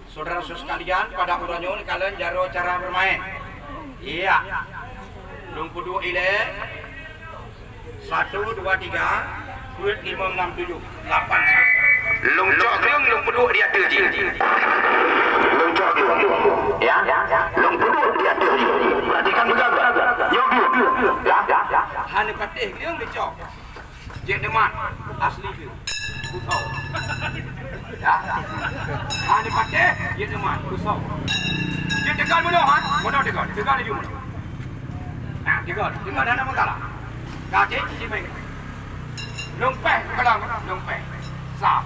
Saudara-saudara sekalian, pada uroe nyoe kalon jaroe cara bermain. Iya. Lôn peuduek ilèe. Satu, dua, tiga, peuet, limong, enam, tujuh, lapan, sembilan. Lôn cok gleueng, lôn peuduek di ateueh jih. Lôn cok gleueng. Ya. Lôn peuduek di ateueh jih. Perhatikan beugöt-göt. Nyoe gleueng. Ya. Hana patéh gleueng dicok. Jeuet neumat asli gleueng. Kusau. Ya. Hana patéh, jeuet neumat kusau. Jeuet teugal bunoe, ha? Bunoe teugal. Teugal laju bunoe. Nah, tiga, tiga dah nama kalah. Dah cik, cik main. Lôn pèh, kalang, lôn pèh. Sa.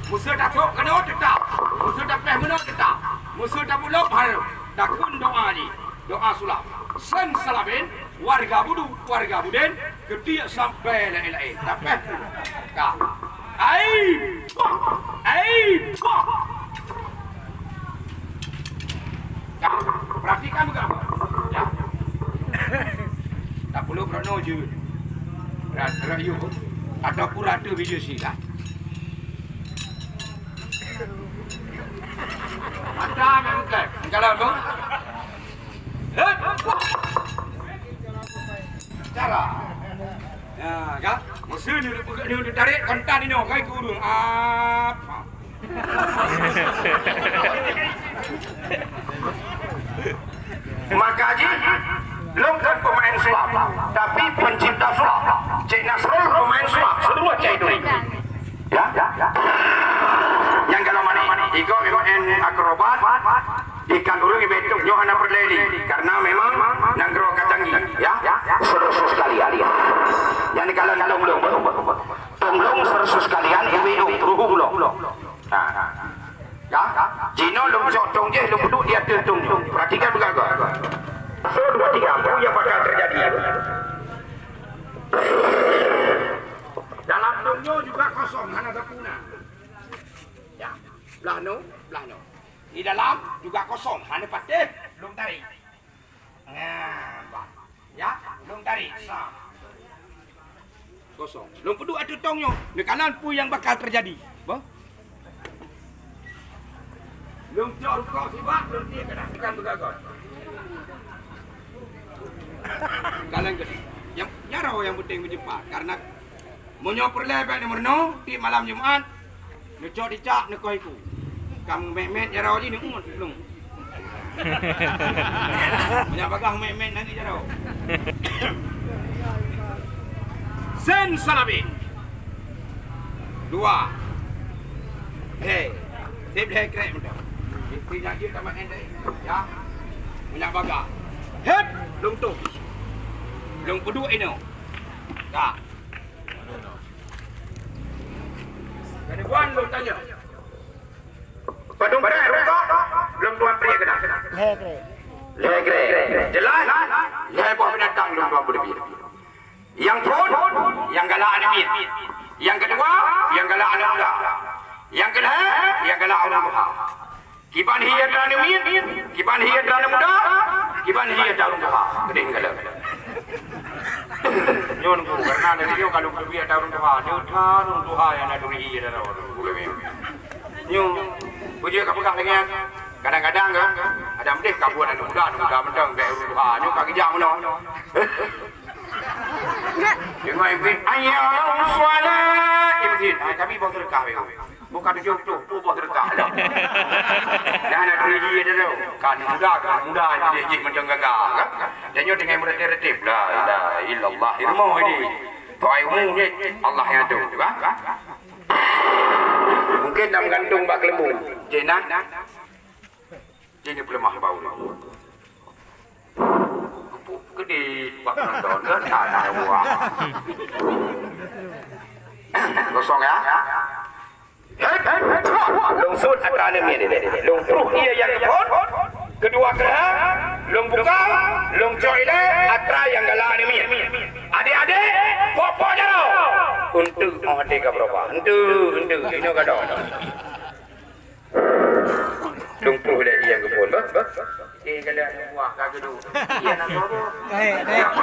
Meuseu tatrok keunoe teutap. Meuseu tapèh meunoe teutap. Meuseu tapeulob hareuem. Takheun doa jih. Doa sulap. Sen Salabin, warga Budu, warga Buden, keutik sampoe laén-laén. Tapèh. Ka. Ai! Ai! Ya, perhatikan beugöt. Ya. Tak perlu berono je. Ra-, rayu. Ataupun rata biji sila. Mata memang bukan. Kalau tu. Cara. Ya, kan? Mesin ni, ni, ni tarik kontan ni, no. Kai kurung. Apa? Maka jih, lôn kon pemain sulap, tapi pencipta sulap. Cik Nasrul pemain sulap, seluruh cek itu. Ya, ya, ya. Nyang kalau mané, iko memang en akrobat, ikan urung ibe itu, nyoh hana peureulèe lé, karena memang nanggroe ka canggih, ya. Seluruh sekalian. Nyang kalau tong lôn, tong lôn seluruh sekalian, ibe itu, ruhu lôn. Nah, ya, jinoe lôn cok tong jih, lôn peuduek di ateueh tong jih. Perhatikan beugöt-göt. Satu, dua, tiga, apa yang bakal terjadi? Dalam tong nyoe juga kosong, hana sapeue na. Ya, blah nyoe, blah nyoe. Di dalam juga kosong, hana patéh, lôn tarék. Nah, bah. Ya, lôn tarék. Sa. Kosong. Lôn peuduek ateueh tong nyoe. Neukalon peue nyang bakal teujadi. Bah. Lôn cok rukok sibak, lôn tiek keunan. Bukan beugöt-göt. Kalon geuh. Nyang, nyang roh nyang penting meucepat. Karena meunyoe peureulèe bèk neumeureunoe, tiep malam Jumat, neucok cicak, neukoh iku. Ka meumet-met jaroe jih, neuuet lôn. Meunyoe bagaih meumet-met nanti jaroe. Sen Salabin. Dua. Hei. Seb lhèe krek mantong. Di nyang jeuet tamat N T I. Ya. Meunyak baga. Hep, lôn tuh. Lôn peuduek inoe. Ka. Keuneubeuan lôn tanyoe. Padum krek rukok, lôn tuan pri keunan. Lhèe krek. Lhèe krek. Jelas? Lhèe boh binatang lôn tuan peuteubiet. Nyang phôn, nyang galak aneuk miet. Nyang keudua, nyang galak aneuk muda. Nyang keulhèe, nyang galak ureueng tuha. Kiban hi atra aneuk miet, kiban hi atra aneuk muda, kiban hi atra ureueng tuha. Keudeh galak. Nyoe nunggu, karena lagèe nyoe kalau keudeh atra ureueng tuha, nyoe atra ureueng tuha nyang na turi hi atra ureueng tuha. Nyoe, peue jeuet kapeugah lagèe nyan? Kadang-kadang kan, ada meunan kabuet aneuk muda, aneuk muda mantong bèk ureueng tuha. Nyoe ka geujak meunoe. Deungoe imeum, "Hayya 'alas shalah!" Imeum, "Hai kami boh seudeukah, weh." Bukan tujuh puluh, boh seudeukah dah. Dah na turi hi atra tu. Kan muda, kan muda, jadi jih mantong gagah, kan? Dan nyoe tinggai meureutéb-reutéb. La ilaha illallah, ilmu ini. Tuai umum ni, Allah yang tu, kan? Mungkin nak meugantung bak keuleumbung. Cina. Cina peuleumah bau. Gupuk gede bak penonton, kan? Tanah buah. Kosong ya? Lôn sut atra aneuk miet. Lôn pruh ié nyang keuphôn. Keudua keulhèe, lôn buka, lôn cok ilèe atra nyang galak aneuk miet. Adék-adék, pok-pok jaroe. Eunteuk 'oh até ka beurubah. Eunteuk, eunteuk. Inoe ka dong. Lôn pruh lé ié nyang keuphôn, bah, bah. Eh, galak aneuk buah ka geuduek. Ié na soe? Kahèk, kahèk.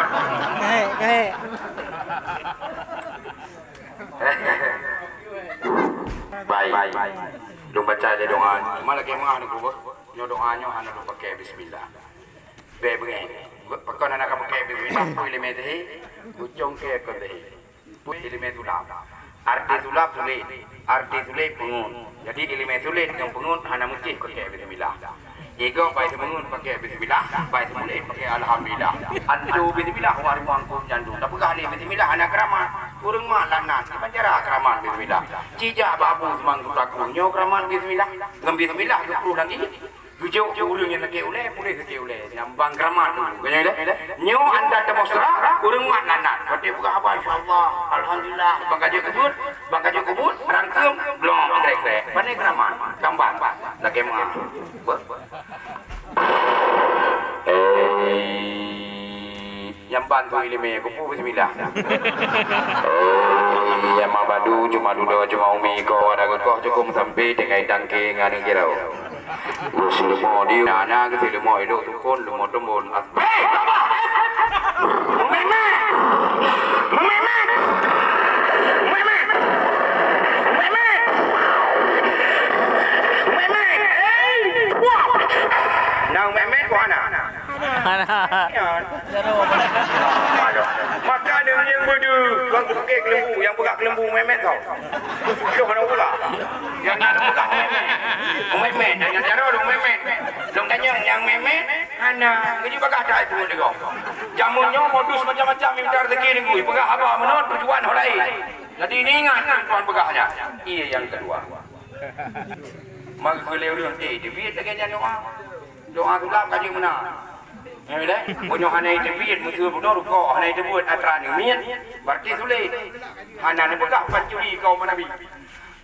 Kahèk, kahèk. Baik. Lôn baca lé doa. Cuma lagèe meuah nyoe, nyoe doa nyoe hana lôn pakai bismillah. Bèk beungèh. Pakon hana ka pakai bismillah, pui lé mè teuhé, bujong keu kon teuhé. Pui lé mè tulap. Arti tulap sulet, arti sulet peungeut. Jadi ileumèe sulet ngon peungeut hana meusti pakai bismillah. Igoe bai seumeungeut pakai bismillah, bai seubulet pakai alhamdulillah. Antu bismillah wak rumoh angkôb nyan dum. Tapeugah lé bismillah hana keuramat. Ureueng mak laknat, kiban cara keuramat bismillah. Cijak bak Abu Sumang Gutaku nyoe keuramat bismillah. Ngon bismillah geupruh lagèe Geujok keu ureueng nyang sakét ulèe, puléh sakét ulèe. Nyang ban keuramat tu. Nyoe anda teumosra, ureueng mat nan-nan. Watèe peugah haba, insya Allah, alhamdulillah, ban ka jeuet keu buet, ban ka jeuet keu buet, rangkeum, blong, krek-krek. Pane keuramat, gambar, lakèe meu'ah. Beuh. Eh. Nyang ban tu ileumèe, kupu bismillah. Oh, nyang ma badu, cuma dudoe, cuma umi, ko ada geukoh cukôp sampai tinggai tangke ngon geurau. Geuseuleumô di na, na geuseuleumô ilok tukon, leumô teumbon. As- Hei, Baba! Memet! Memet! Memet! Memet! Memet! Hei! Wah! Nang Memet, wah, na. Hana. Nyan. Aduh. Maka deungon nyang beudu, kon keu keuleubu, nyang peugah keuleubu Memet tau. Yoh hana peugah. Nyang na peugah Memet. Memet, nyang jaroe dong Memet. Dong tanyong nyang Memet, hana. Geujak bagah that peue deungon. Jameun nyoe modus macam-macam mita rezeki deungon. Peugah haba meunoe tujuan ho laén. Jadi ingat tuan peugah nyan. Iya nyang keudua. Maka keu lé ureueng teubiet lagèe nyan doa. Doa tulak ka jeuet meunan. Nyan deh, meunyoe hana iteubiet, meuseu bunoe rukok, hana iteubiet atra aneuk miet, berarti sulet. Hana neupeugah pancuri keu umat Nabi.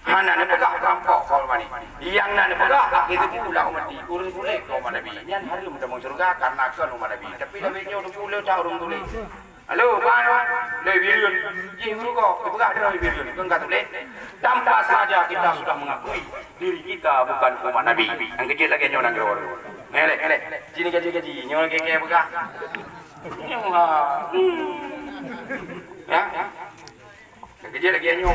Hana neupeugah perampok keu umat Nabi. Nyang na neupeugah akhé subu lam umat Nabi, ureueng sulet keu umat Nabi. Nyan hareuem tamong syeuruga karena kon umat Nabi. Tapi lagèe nyoe teupeu le that ureueng sulet. Halo, bang, lé Bireuen. Jih guru ko, ipeugah droe Bireuen, kon ka tuléh. Tanpa sengaja kita sudah mengakui diri kita bukan umat Nabi. Nyang keujeuet lagèe nyoe nanggroe. Ngelek, ngelek. Sini gaji-gaji, nyoe lagèe kaya peugah. Nyoe, ha. Ya, ya. Nyang keujeuet lagèe nyoe.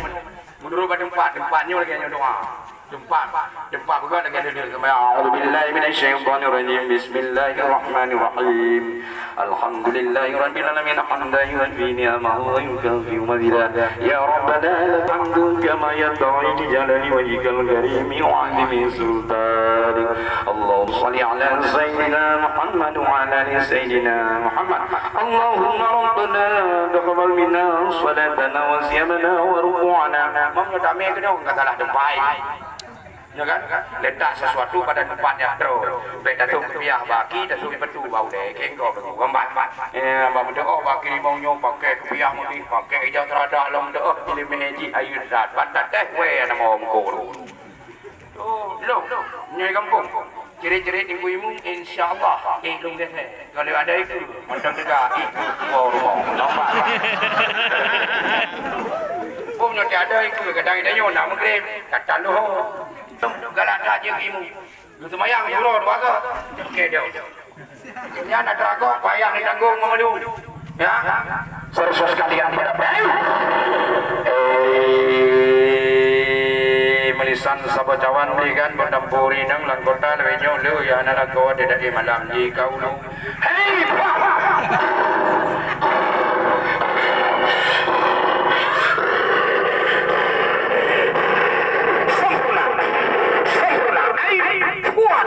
Meunurot bak teumpat, teumpat nyoe lagèe nyoe doa. Teumpat, teumpat peugah lagèe nyoe, "A'udzubillahi minasyaitonirrajim. Bismillahirrahmanirrahim. Alhamdulillahirabbil alamin, hamdan yuwafi ni'amahu wa yukafi mazidah. Ya Rabbana, lakal hamdu kama yanbaghi li jalali wajhikal karimi wa 'azimi sultanik. Allahumma shalli ala Sayyidina Muhammad wa ala ali Sayyidina Muhammad." Allahumma rabbana taqabbal minna shalatana wa siyamana wa ruku'ana. Mam nyoe tamé keunoe ka salah teumpat. Ya kan? Letak sesuatu pada tempat yang betul. Baik tasok kupiah baki, tasok betul bau deh. Kengkau betul. Gambar. Ya, bak betul. Oh, baki limau nyoe pakai kupiah mudi, pakai ijau terada lom tu. Oh, ini meji ayu dah. Pantat teh, weh, nama orang kuru. Oh, lo, nyai kampung. Cerit-cerit minggu imu, insya Allah. Eh, lung deh. Kalau ada itu, macam juga itu. Oh, rumah. Nampak. Pun nyoe ada itu, kadang ada nyoe nak mengklaim. Kata lo. Galak dah je imu. Lu semayang, surau, dua ke? Okey, dia. Nyan ada ragoe payah ditanggong meumadu. Ya. Saudara sekalian, eh, meulisan saboh cawan belikan bertempur inang langkota lebih nyok lu ya anak lagoe tidak di malam di kau lu. Hei, bah! Sempurna. Sempurna. Hei, kuat.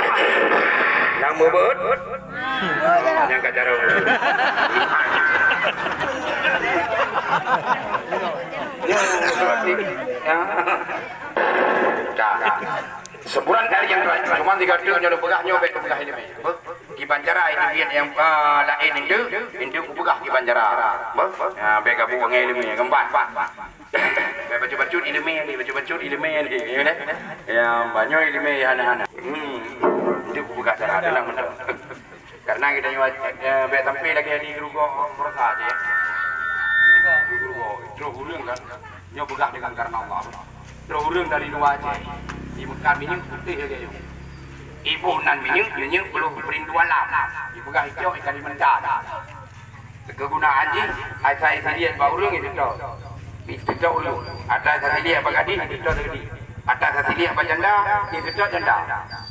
Nyang beubeut. Nyang ka jaroe. Ya. Dah. Semburan dari yang lain. Cuma tiga tu nyoe peugah nyoe baik peugah ini. Kiban cara itu yang ah, lain itu, itu kupeugah kiban cara. Bah, ya, baik gabung dengan ilmu yang keempat. Baik baca-baca ilmu ni, baca-baca ilmu ni. Ya, deh. Ya, banyak ilmu yang hana-hana. Hmm. Itu kupeugah cara, tenang benar. Karena kita nyoe eh, baik sampai lagi di gerugo merasa aja. Di gerugo, terus urang kan. Nyoe peugah dengan karena Allah. Terus urang dari luar aja. Di Mekah minyak putih lagi nyoe. Ibu nan minyak, minyak belum perinduan lah. Dipeugah hijau ikan di mentah. Kegunaan jih, asai siliek bak ureuëng itu tau. Itu tau ureuëng. Atas siliek bak gadis itu tau tadi. Atas siliek bak janda, itu tau janda.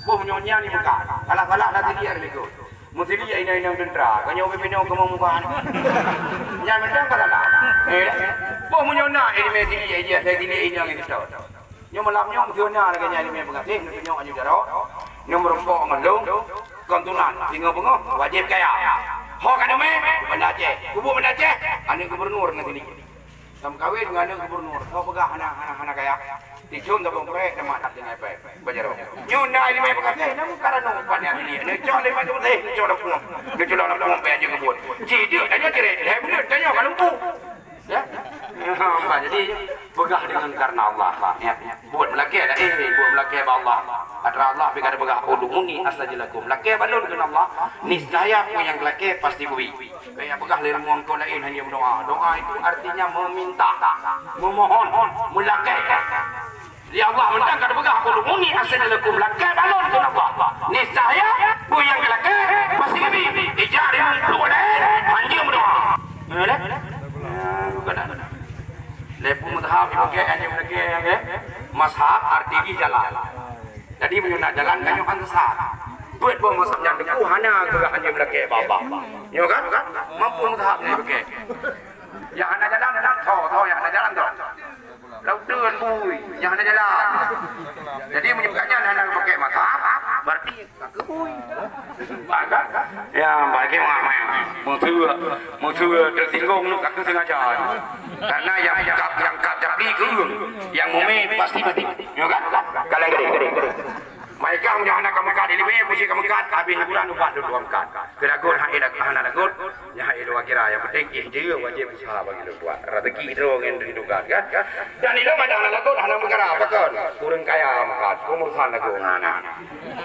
Boh nyonya ni bukan. Salah-salah lah siliek lego. Musili ya inong-inong tentera. Kau nyoba pinong ke muka ni. Nyan mentang kata lah. Eh, boh munyona ini mesili ya dia siliek inong itu tau. Nyoe malam nyoe meusiona lagèe nyan limé peungaséh, neutunyok aju jaroe, nyoe meurumpok ngon lôn, kon tunan, singoh beungoh, wajéb kaya. Ho ka neumè, Banda Aceh, kubu Banda Aceh, aneuk gubernur ngon sini. Lam kawin ngon aneuk gubernur, ho peugah hana, hana, hana kaya. Tichon tabong prek, demak that tinggai pèng, bajaroe. Nyoe na limé peungaséh, na muka ranong pan nyan sini. Neucok limé peungaséh, neucok lam pungo. Neucok lam pungo, pèng aju kebun. Ji, jeuet, tanyoe cirek, lhèe buleuen, tanyoe ka lumpuh. Ya. Bah, jadi peugah dengan karena Allah. Ya. Buet meulakèe dah, eh, buet meulakèe bak Allah. Atra Allah bika ada peugah, "Ud'uni astajib lakum." Lakèe bak lôn keu Allah. Niscaya peue nyang lakèe pasti geubri. Kaya peugah lé rumoh ko laén hanya berdoa. Doa itu artinya meminta, memohon, meulakèe. Ya Allah, mantong ka teupeugah, "Ud'uni astajib lakum." Lakèe bak lôn keu Allah. Niscaya peue nyang lakèe pasti geubri. Ija rimong puluh laén hanya meudoa. Ya, dah? Ya, bukan dah. Lé peue mazhab, oke, hanya oke, oke. Mazhab arti di jalan. Jadi meunyoe na jalan kan nyoe sesat. Buet boh mazhab nyang teungku hana geulah hanya lakèe bak Allah. Nyoe kan? Mampu mazhab ni oke. Nyang hana jalan, jalan tho, tho nyang hana jalan tho. Laut teun bui, nyang hana jalan. Jadi meunyoe bukan nyan hana pakai mata, berarti ka keu bui. Bah kan? Ya, bagi mah meuteue, meuteue tersinggung tu ka keu sengaja. Karena yang kap yang kap jadi keu yang mumi pasti mati. Ya kan? Kalian gede, gede, gede. Maikang meunyoe hana ka meukat ileumèe, pusi ka meukat, habéh hiburan ubat dua meukat. Keu lagot hana lagot, nyan hai dua kira, nyang penting ikhtiar wajéb usaha bagi lôn buat. Rezeki droe ngon rindukan, kan? Dan ilôn ada hana lagot, hana meukara, pakon? Ureueng kaya meukat, peungurusan lagot ngon aneuk.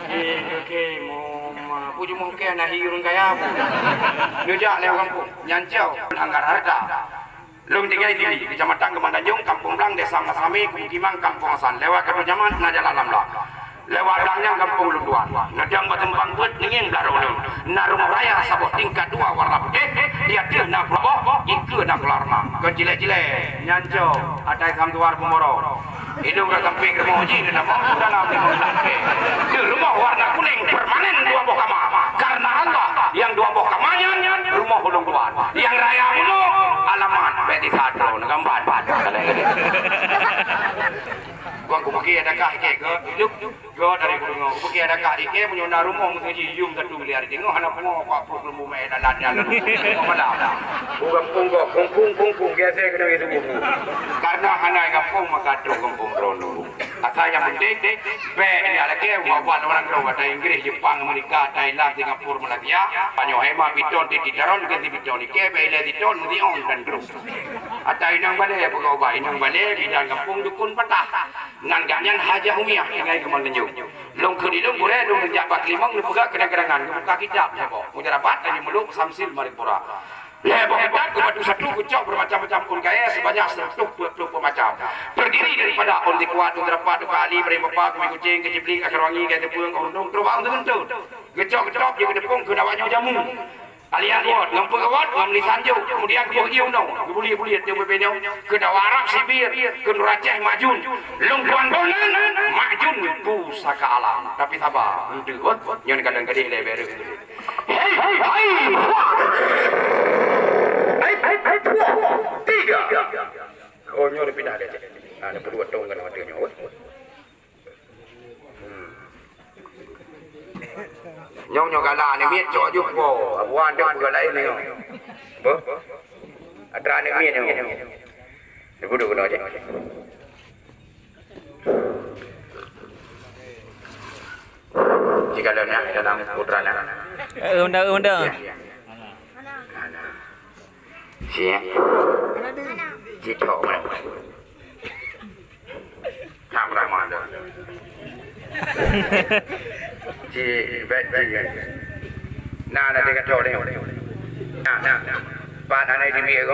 Eh, oke, mo, ma, pu jumoh ke na hi ureueng kaya, pu. Neujak lé ureueng kampung, nyan cau, anggar harta. Lôn tinggai di Kecamatan Kembang Tanjong, Kampung Blang, Desa Masami, Pemukiman Kampung Hasan. Lewat Kadu Nyaman, na jalan Lamla. Lewat blang nyan Kampung Lôn Tuan. Neudong bak simpang peuet, neungieng blah droeneuh. Na rumoh raya saboh tingkat dua warna putéh, di ateueh na keulaboh, dikeue na keula reumang. Kon cilek-cilek, nyan cok, atai sam tuar peumoro. Idong ka sampéng rumoh jih, di dalam dalam lima belas. Di rumoh warna kuning permanen dua boh kama. Karena Allah, yang dua boh kama nyan rumoh ulôn tuan. Yang raya bunoe alamat bèk disadroe neugamban. Gua kupiké adakah ikèe ke hidup, gua dari gunong. Kupiké adakah ikèe meunyoe na rumoh meuseujih yum satu miliar, teungoh hana pungo empat puluh lembu mè lalat nyan. Kepala. Gampông gob, kungkung, kungkung, biasa keuneuk geuseubuet. Karena hana gampông, maka trok gampông droeneuh. Asai nyang penting, bèk nyan lagèe ubat-ubat luwa nanggroe, ata Inggris, Jepang, Amerika, Thailand, Singapura, Malaysia. Tanyoe hema piton, titi taron, ganti piton, ikèe, bèk ilèe piton, meusiôn dan droe. Ata inong balèe, peugah ubat inong balèe, bidan gampông, dukun patah. Nan gobnyan Hajah Umiah, tinggai keuman neujok. Lôn kheun ilôn gurèe, lôn jak bak Keulimong, lôn peugah keudang-keudangan, lôn buka kitab, ya, boh. Mujarabat, Tanjung Muluk, Samsil, Maripura. Lhèe boh kitab, geubatu satu, geucok bermacam-macam ôn kayèe sebanyak seratus dua puluh empat macam. Terdiri daripada ôn dikuat, ôn terapat, ôn kali, bering bapa, kumi kucing, kejiblik, akar wangi, gaya tepung, ôn rundung, terubak, ôn teuntun. Geucok geutôb, jeuet geutepung, keu dawa nyoe jamu. Alian buet, ngon peugawat, ngon lisan jok, kemudian geuboh ié unoe, geubuliet-buliet, jeuet beubinong, keu dawa Arab sibir, keu nuraceh majun, lôn tuan boh nan, majun pusaka alam. Tapi saba, eunteuk, nyoe kadang gadeh lé bèreuh. Hei, hei, hei, wah. Hei, hei, hei, wah. Tiga. Oh, nyoe dipindah deh. Nah, ada kedua tong kan ada nyoe. Hmm. Nyoe, nyoe galak aneuk miet cok aju po. Abuan deuh peugah laén nyoe. Boh. Atra aneuk miet nyoe. Duduk keunoe cit. Jika dalam, dalam putra na. Eh, honda, honda. Ya, ya. Siap. Cicok mana? Tak pernah ada. Ci bet ci. Nah, nanti kata orang. Nah, nah. Pan anak di biar ko.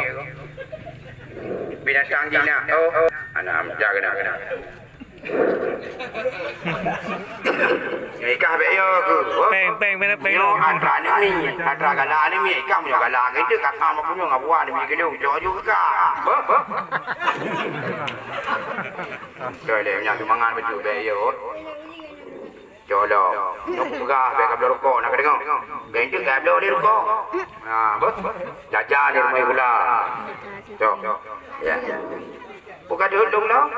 Binatang jinak. Oh, oh. Anak jaga nak. Ikah bèk yo ku. Peng, peng, peng, peng. Nyoe atra aneuk miet, atra galak aneuk miet, ikah meunyoe galak, itu kata mak punyueng abuan aneuk miet keu lôn, jok ju keu kah. Beuh, beuh. Beutôi lé, nyan seumangat beutôi bèk yo. Jok lom. Nyoe peugah bèk ka bloe rukok, na ka deungoe. Bèk itu ka bloe lé rukok. Ha, beuh. Jajan di rumoh gula. Jok. Ya. Bukan duduk dong.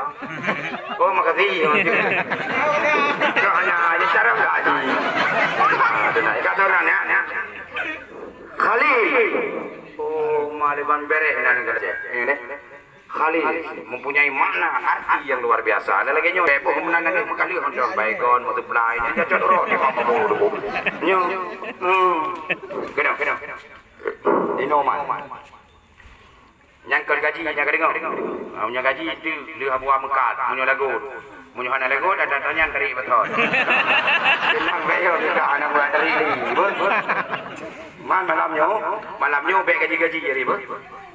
Oh, makasih. Kau hanya, hanya cara enggak sih. Nah, itu nah, kata orang ya, ya. Khalil. Oh, maliban bereh nan kerja. Ini deh. Khalil mempunyai makna arti yang luar biasa. Ada lagi nyoe, eh, pemenang nangis mengkali honda Baygon, multiply, ini cocok roh di mama dulu. Nyo. Hmm. Kena, kena. Inoman. Nyang kon gaji, nyang ka deungoe. Ha, meunyoe gaji, itu lheueh abuwa meukat. Meunyoe lagot. Meunyoe hana lagot, ada tanyang tarik beutôi. Senang bèk yo, kita hana buat tarik lagi. Beuh, beuh. Man malam nyoe, malam nyoe bèk gaji-gaji jadi, beuh.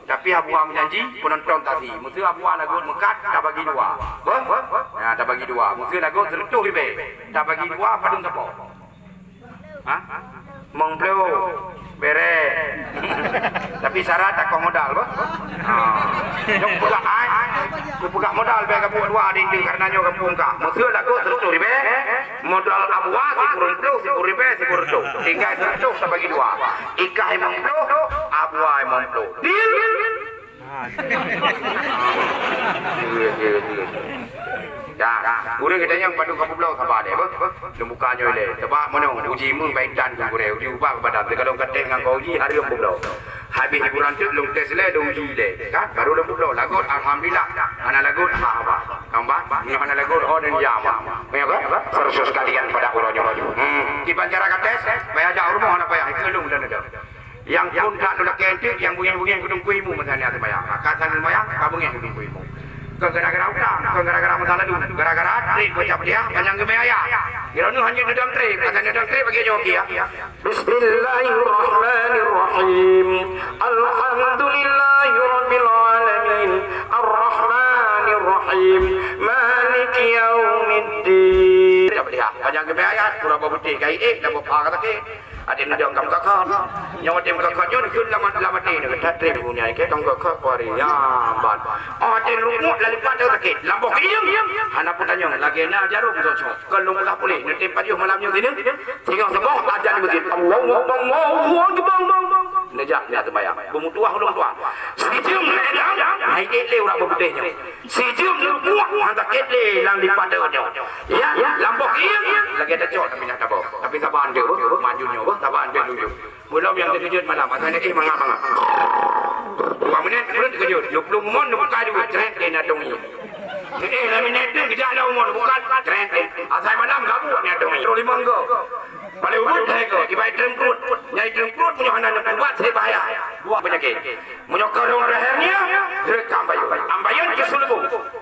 Tapi abuwa meujanji, peunonton taksi. Meuseu abuwa lagot meukat, tabagi dua. Beuh, beuh. Ha, tabagi dua. Meuseu lagot seureutôh ribèe, tabagi dua, padum sapo. Ha? Mong ploh. Bereh. Tapi syarat takong modal, bah. Ha. Nyok peugah ai, ku peugah modal bèk ka buet dua di ditu karena nyoe gampông kah. Meuseu lagot seureutôh ribèe, modal abuwa sikureueng ploh, sikureueng ribèe, sikureueng reutôh. Tinggai seureutôh tabagi dua. Ikah limong ploh, abuwa limong ploh. Deal? Iya, iya, iya. Ya, ureueng geutanyoe padum ka peubloe sabar deh, beuh. Lôn buka nyoe ilèe. Sebab meunyoe uji meuh bak intan keu gurèe, uji ubah keu badan. Teuka lôn ka tes ngon kau uji, hareuem peubloe. Habéh hiburan teuk lôn tes lé, lôn uji lé. Kan? Baru lôn peubloe. Lagot, alhamdulillah. Hana lagot, ha, bah. Tambah, meunyoe hana lagot, oh, dan jam. Meunyoe kan? Sersus kalian pada uroe nyoe. Hmm. Kiban cara ka tes, payah jak u rumoh, hana payah. Ikeu lôn dan ada. Nyang phôn that lôn lakèe eunteuk, nyang beungèh-beungèh kudong kuimu masa nyan seumayang. Ka san seumayang, ka beungèh kudong kuimu. Kon gara-gara utang, kon gara-gara masa lalu, gara-gara trép bocah peudiah, panyang geumè ayah. Droeneuh hana neudong trép, masa neudong trép bagi nyoe kiah. Bismillahirrahmanirrahim. Alhamdulillahirabbil alamin. Arrahmanirrahim. Maliki yaumiddin. Bocah peudiah, panyang geumè ayah, pura bak beuteh, kai ék, lam bak pha ka sakét. Até neudong ka meukakat. Nyoe até meukakat nyoe neukheun lam, lam até nyoe. That trép bunyai keu tong kakat kuari. Ya, ban. Oh, até neurukmuk lam lipat nyoe sakét. Lam boh keuieng. Hana peutanyong. Lagèe na jarom socok. Kon lôn peugah puléh. Neutem pajoh malam nyoe sineuk. Singoh suboh ajan di meuseujid. Allahu Akbar, Allahu Akbar. Neujak nyan seumayang. Beumeutuah ulôn tuah. Sijeuem lé dam. Hai ék lé ureueng beubeudeh nyoe. Sijeuem leubuak, han sakét lé lam lipat nyoe. Ya, lam boh ié, lagèe tacok tapi na tabok. Tapi saban jeuet, maju nyoe, saban jeuet laju. Belom nyang teukeujot malam, asai na éh mangat-mangat. Perut keujot, dua puluh mon neubuka dua, cret, dia na dong nyoe. Eh, lama ni tu, kejap lah umur, bukan, cret, eh. Asai malam, gabuk ni dong nyoe. Terus lima enggau. Paling urut dah itu, ibai terengkut. Nyai terengkut punya hana nak buat, saya bahaya. Dua penyakit. Menyokong orang hernia, rekam bayu. Ambayan ke sulbu.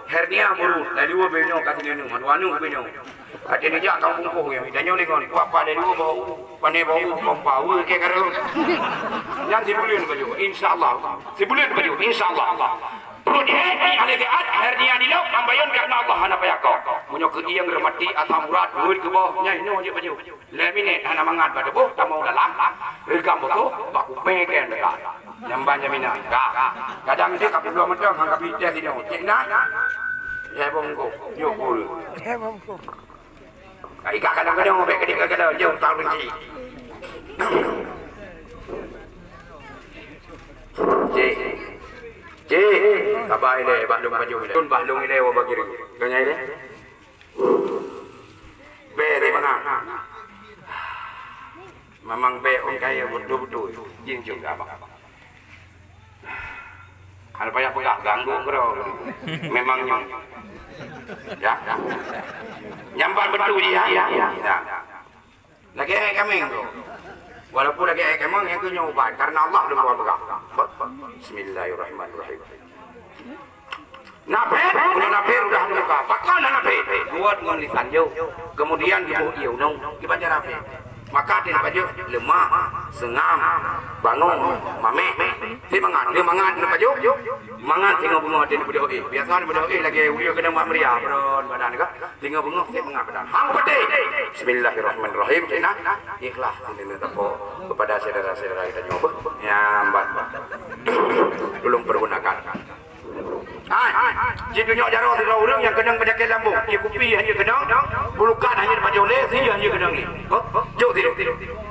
Hernia buruk. Lalu benyong, kasih dia nung. Anu, anu benyong. Até neujak ka bungkôh nyan, tanyoe deungon, kuah-kuah lé dua bau, pané bau, pompa, weueh kèe kareueng. Nyan sibuleuen baju, insya Allah. Sibuleuen baju, insya Allah. Peuet jih, di ahli taat, hernia di lok, ambayon karena Allah hana payah kok. Meunyoe keu ieng reumati, asam urat, weueh keuboh, nyan inoe jeuet baju. Lhèe minèt hana mangat bak tuboh, tamong dalam, reugam beutoh, bak kupèe kèe dekat. Nyang ban jaminan, ka. Kadang jih ka peuduek mantong, han ka peuitéh sidong. Cit na, lhèe bungkôh, jok pula. Lhèe bungkôh. Ai ka kadang-kadang bèk keudéh-keudéh jeuet tahu benci. Cik. Cik, sabar ilèe, bahlông baju ilèe. Tun bahlông ilèe wa bagi ringgit. Tanya ilèe. Bèk di mana? Memang bèk orang kaya betul-betul. Jin juga abang. Hana payah peugah, ganggu keudroe. Memang nyoe. Ya. Nyampan beutôi jih, ya. Ya. Lagèe ayat kaméng tu. Walaupun lagèe ayat kaméng, nyang keu nyoe ubat. Karena Allah lôn buat peugah. Bismillahirrahmanirrahim. Nafét, udah nafét, udah muka. Pakon nafét. Buat ngon lisan jauh. Kemudian dibuh ieu nong, dibaca nafét. Maka teuh pajoh leumah, seungam, bangon, maméh. Teuh mangat, teuh mangat teuh pajoh. Mangat singoh beungoh teuh beudôh éh. Biasa beudôh éh lagèe uyeue keunong bak meuria, beuron badan ka. Singoh beungoh teuh mangat badan. Hang peudeh. Bismillahirrahmanirrahim. Cina ikhlas teuh tapok kepada saudara-saudara kita nyoe. Ya, ambat. Tolong pergunakan. Hai, jih tunyok jaroe sidroe ureueng nyang keunong peunyakét lambung. Ie kupi hana keunong, bulukan hana pajoh lé, sie hana keunong lé. Ho, jok sidroe.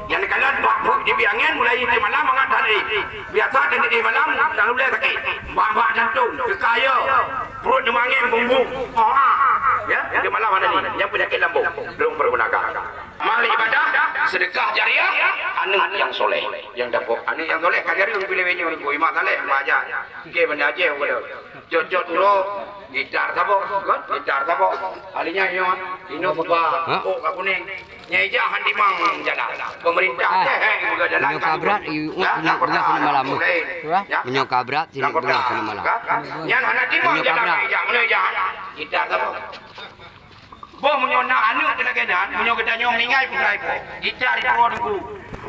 Nyang dikalon bak pruet jibi angén mulai di malam mangat that éh. Biasa dan di malam dan ulèe sakét. Bak-bak jantong, teuka ayo, pruet nyum angén bumbung. Oh, ah. Ya, di malam ada ni. Nyang peunyakét lambung, belum pergunakan. Amal ibadah, sedekah jariah, aneuk nyang soleh. Nyang dapok aneuk nyang soleh ka jari ureueng piléh nyoe, Teungku Imam Saleh, Maja. Oke, benda aja udah. Jot-jot uroe, gitar saboh, kan? Gitar saboh. Ahli nyan nyoe, inoe beuba, ha? Oh, ka kuning. Nyai jak han timang jalan. Pemerintah, ah, eh, eh, buka jalan. Meunyoe ka brat, i, ya, beungoh keuneuk malam. Mulai. Ya. Meunyoe ka brat, i, beungoh keuneuk malam. Kan? Nyan hana timang jalan, jak, meunyoe jak. Gitar saboh. Boh meunyoe na aneuk keu lagèe nyan, meunyoe geutanyoe meuninggai peugah ipoh, jica ipoh Teungku.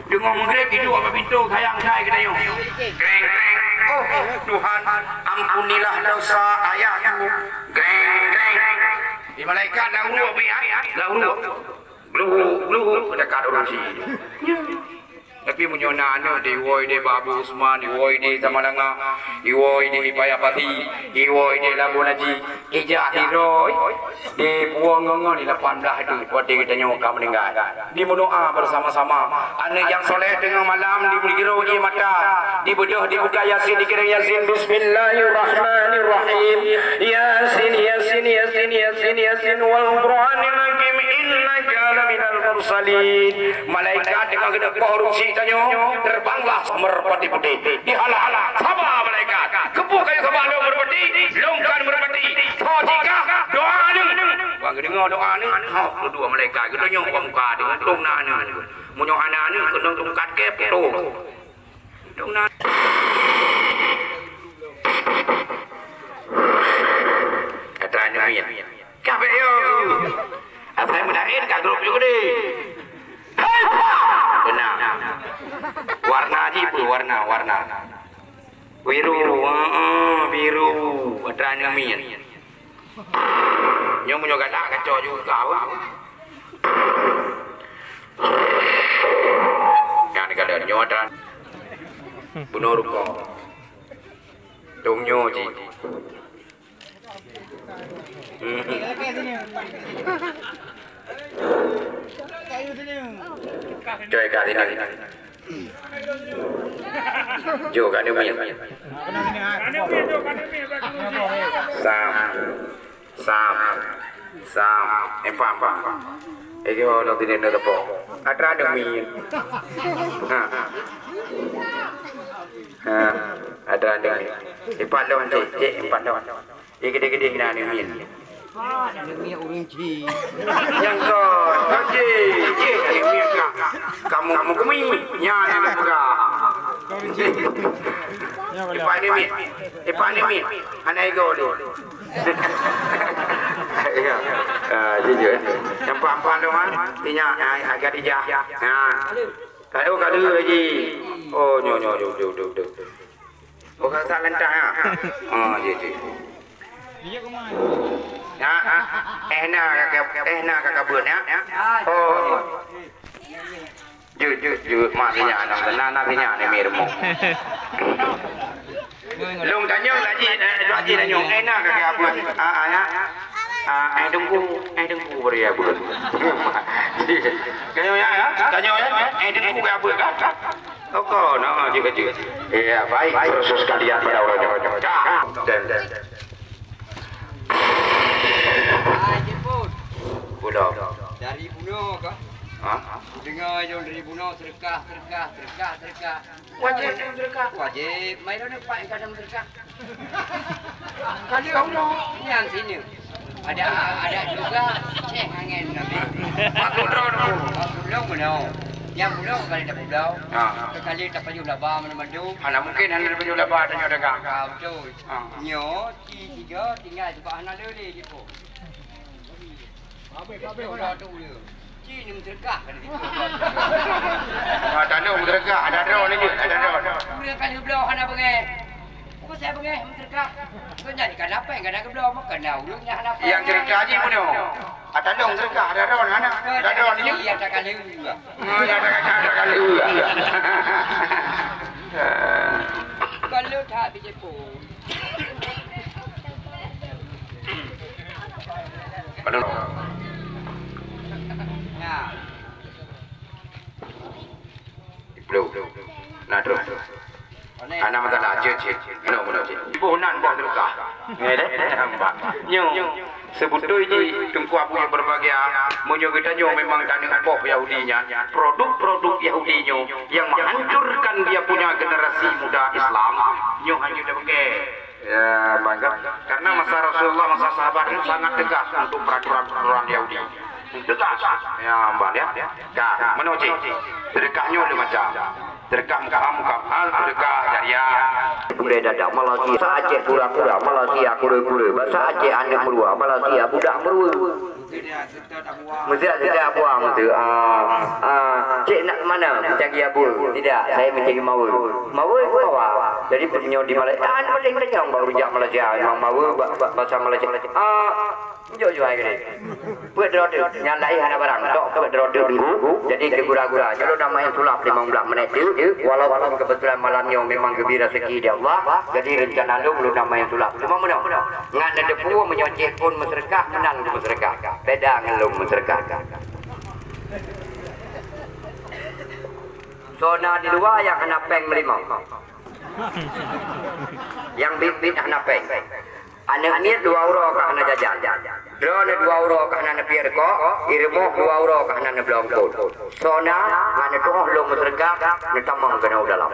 Deungoe meugreb iduek bak pintoe sayang sai geutanyoe. Greng, greng. Oh, Tuhan, ampunilah dosa ayahku. Greng, greng. Di malaikat lam uruek pi, ha? Lam uruek. Gluhuk, gluhuk, dekat ureueng si. Tapi meunyoe na aneuk di, iwoe di Babu Usman, iwoe di Samalanga, iwoe di Paya Pati, iwoe di Labu Naji, ijak sidroe, di puwoe ngon-ngon di lapan blah tu, watèe geutanyoe ka meuninggai. Di meudoa bersama-sama. Aneuk nyang soleh teungoh malam di meugiroe ie mata, di beudôh dibuka Yasin, dikirém Yasin, Bismillahirrahmanirrahim. Yasin, Yasin, Yasin, Yasin, Yasin, wal Qur'anil Hakim, innaka laminal mursalin. Malaikat deungon geuneuk poh ureueng si tanyoe, terbanglah merpati putih. Dihala-hala, saba malaikat. Keupeue kayue saba lôn merpati? Lôn kon merpati. Soe jikah? Doa aneuk. Bang geudeungoe doa aneuk, hok, dua malaikat geutunyok bak muka aneuk, untung na aneuk. Meunyoe hana aneuk, keunong tungkat kèe putôh. Dong na. Atra nyoe. Ka bèk yo. Asai meudaén ka grup yo gede. Hei, beuna. Warna jih peue warna, warna. Biru, heeh, biru. Atra nyoe. Nyoe meunyoe galak kacok juga, wah. Kan kada nyoe dan bunoe rukoe. Dong nyoe ji. Hmm. Coy ka sini. Jok ka neumi. Sam. Sam. Sam. Eh, paham, paham. Eh, yo, lo sini nak tepok. Atra neumi. Ha. Ha. Atra neumi. Ipat lôn cik, cik ipat lôn. Di gede-gede na aneuk miet. Aneuk miet ureueng cik. Nyang ko, cik, cik aneuk miet ka. Kamu, kamu kemi, nya aneuk peugah. Ipat aneuk miet, ipat aneuk miet. Hana igo lé. Ya. Ah, jujur. Nyang paham-paham tu, ha? Tinya, ah, Khadijah. Ha. Kalau kali lagi. Oh, nyo, nyo, nyo, nyo, nyo, nyo. Oh, kata lentah, ha? Oh, jujur. Ya, ha? Eh, na kakak, eh, na kakak buat, ya? Oh. Jeuet, jeuet, jeuet, mak sinyak, na, na, na sinyak ni, mi rumoh. Lôn tanyong lagi, eh, lôn lagi tanyong, eh, na ka, ka apa? Ah, ah, ya. Ah, eh, tunggu, eh, tunggu, beri apa? Tanyong ya, ya, tanyong ya, eh, tunggu, ka apa? Ka, ka. Toko, na, jeuet, jeuet. Ya, baik, proses kalian pada orang. Dah. Dan, dan. Hai, Jipun. Budak. Dari bunoe kah? Ha? Dengar jong dari bunoe seudeukah, seudeukah, seudeukah, seudeukah. Wajéb seudeukah. Wajéb. Mai droeneuh pat kadang seudeukah. Kali Allah. Nyang sini. Ada, ada juga cek angin Nabi. Mak kudron. Mak kudron mana? Yang bunoe kali tak budak. Ha. Kekali tak pajuh laba mana mandum. Hana mungkin hana pajuh laba tanya dagang. Ha, betul. Ha. Nyo, ci tiga, tinggal sebab hana lele je pun. Habis, habis, habis. Ci ni meuseudeukah kan situ. Ah, tanduk meuseudeukah, ada droe ni je, ada droe. Ureueng kan geubloe hana beungéh. Apa saya beungéh meuseudeukah? Kau jadi kan apa yang kena geubloe, maka na ureueng nyang hana apa. Yang seudeukah ji bunoe. Ah, tanduk meuseudeukah, ada droe hana. Ada droe ni je. Iya, tak kali juga. Oh, ya, ada kata, ada kali juga. Kalau tak bijepun. Padahal. Nah. Dipeluk. Nah, terus. Anak masalah, cik, cik. Mano, mano, cik. Boh nan, boh terukah. Nge deh, nampak. Nyo. Sebeutôi jih Teungku Abu nyang berbahagia, meunyoe geutanyoe memang taneuk poh Yahudi nyan, produk-produk Yahudi nyoe yang menghancurkan dia punya generasi muda Islam, nyoe hana jeuet beuke. Ya, bangga. Karena masa Rasulullah, masa sahabat itu sangat tegas untuk peraturan-peraturan Yahudi. Tegas. Ya, mbah ya. Ka, meunoe cit. Sedekah nyoe lheueh macam. Sedekah mukam-mukam hal, sedekah jariah. Purée dada Malaysia, bahasa Aceh kura-kura, Malaysia kura-kura, bahasa Aceh aneuk meurua, Malaysia budak meurua. Mesti ada buang tu. Ah, ah, cek nak ke mana? Mencari apa? Tidak, saya mencari mawe. Mawe ke bawah. Jadi, nyoe di Malaysia, ah, paling kenyang baru jak Malaysia. Memang mawe ba-, ba-, bahasa Malaysia. Ah, Jok juai geude. Peuet droe teuk, nyang laén hana barang. Tok peuet droe teuk minggu, jadi keu gura-gura. Nyoe lôn main sulap limong blaih menit teuk, walaupun kebetulan malam nyoe memang geubri rezeki di Allah, jadi rencana lôn, lôn main sulap. Cuma meunoe, ngat neuteupeue meunyoe cit phon meuseudeukah, meunan keu meuseudeukah. Beda ngon lôn meuseudeukah. Soe na di luwa nyang hana péng meulimong. Nyang biet-biet hana péng. Aneuk miet dua uroe ka hana jajan. Droeneuh dua uroe ka hana neupiep rukok, i rumoh dua uroe ka hana neubloe eungkôt. Soe na, ngat neutu'oh lôn meuseudeukah, neutamong keunoe u dalam.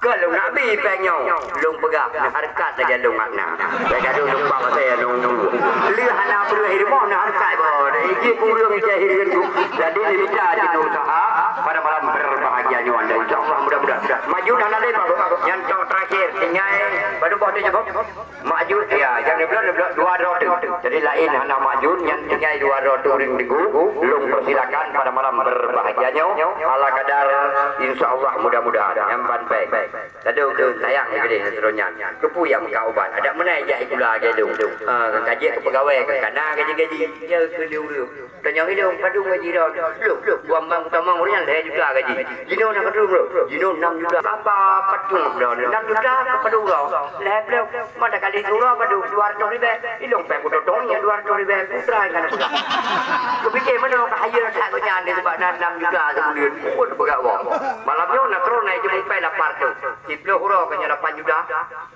Keu lôn na bi péng nyoe, lôn peugah, neuhareukat lagèe lôn ngat na. Lagèe lôn lupa bahasa ya, lôn, lôn. Lheueh hana breueh i rumoh, neuhareukat boh. Iji kureueng ijai hireuen tu. Jadi, neumita cit neuusaha pada malam berbahagia nyoe anda. Insya Allah, mudah-mudahan. Maju hana lé, Pak. Nyang tok terakhir, tinggai, baru boh tu je, Bob. Maju, ya, jangan dua, dua, dua droe tu. Jadi lain hana maju, nyang tinggai dua droe tu ring teungku, lôn persilakan pada malam berbahagia nyoe, ala kadar, insya Allah, mudah-mudahan nyang ban péng. Tado keu sayang geude sidroe nyan. Keupeue nyang meukat ubat? Adak meunan jak sikula lagèe lôn. Ah, ka jeuet keu peugawai, ka kana gaji-gaji. Ya keu lôn. Tanyong ilôn, padum gaji droe? Loh, loh, buang bang utamong ureueng nyan lhèe juta gaji. Jinoe na padum droe? Jinoe nam juta. Apa padum droe? Nam juta ka padum droe? Lhèe ploh. Mata kali surah padum? Dua ratus ribèe. Ilôn pèng kutotong nyan dua ratus ribèe. Putra kan putra. Kupikir meunoe ka hayeu that gobnyan di, sebab na nam juta sibuleuen. Pun peugah wong. Malam nyoe na troh na ijeuet pèng lapan ratus. Siploh uroe ka nyoe lapan juta.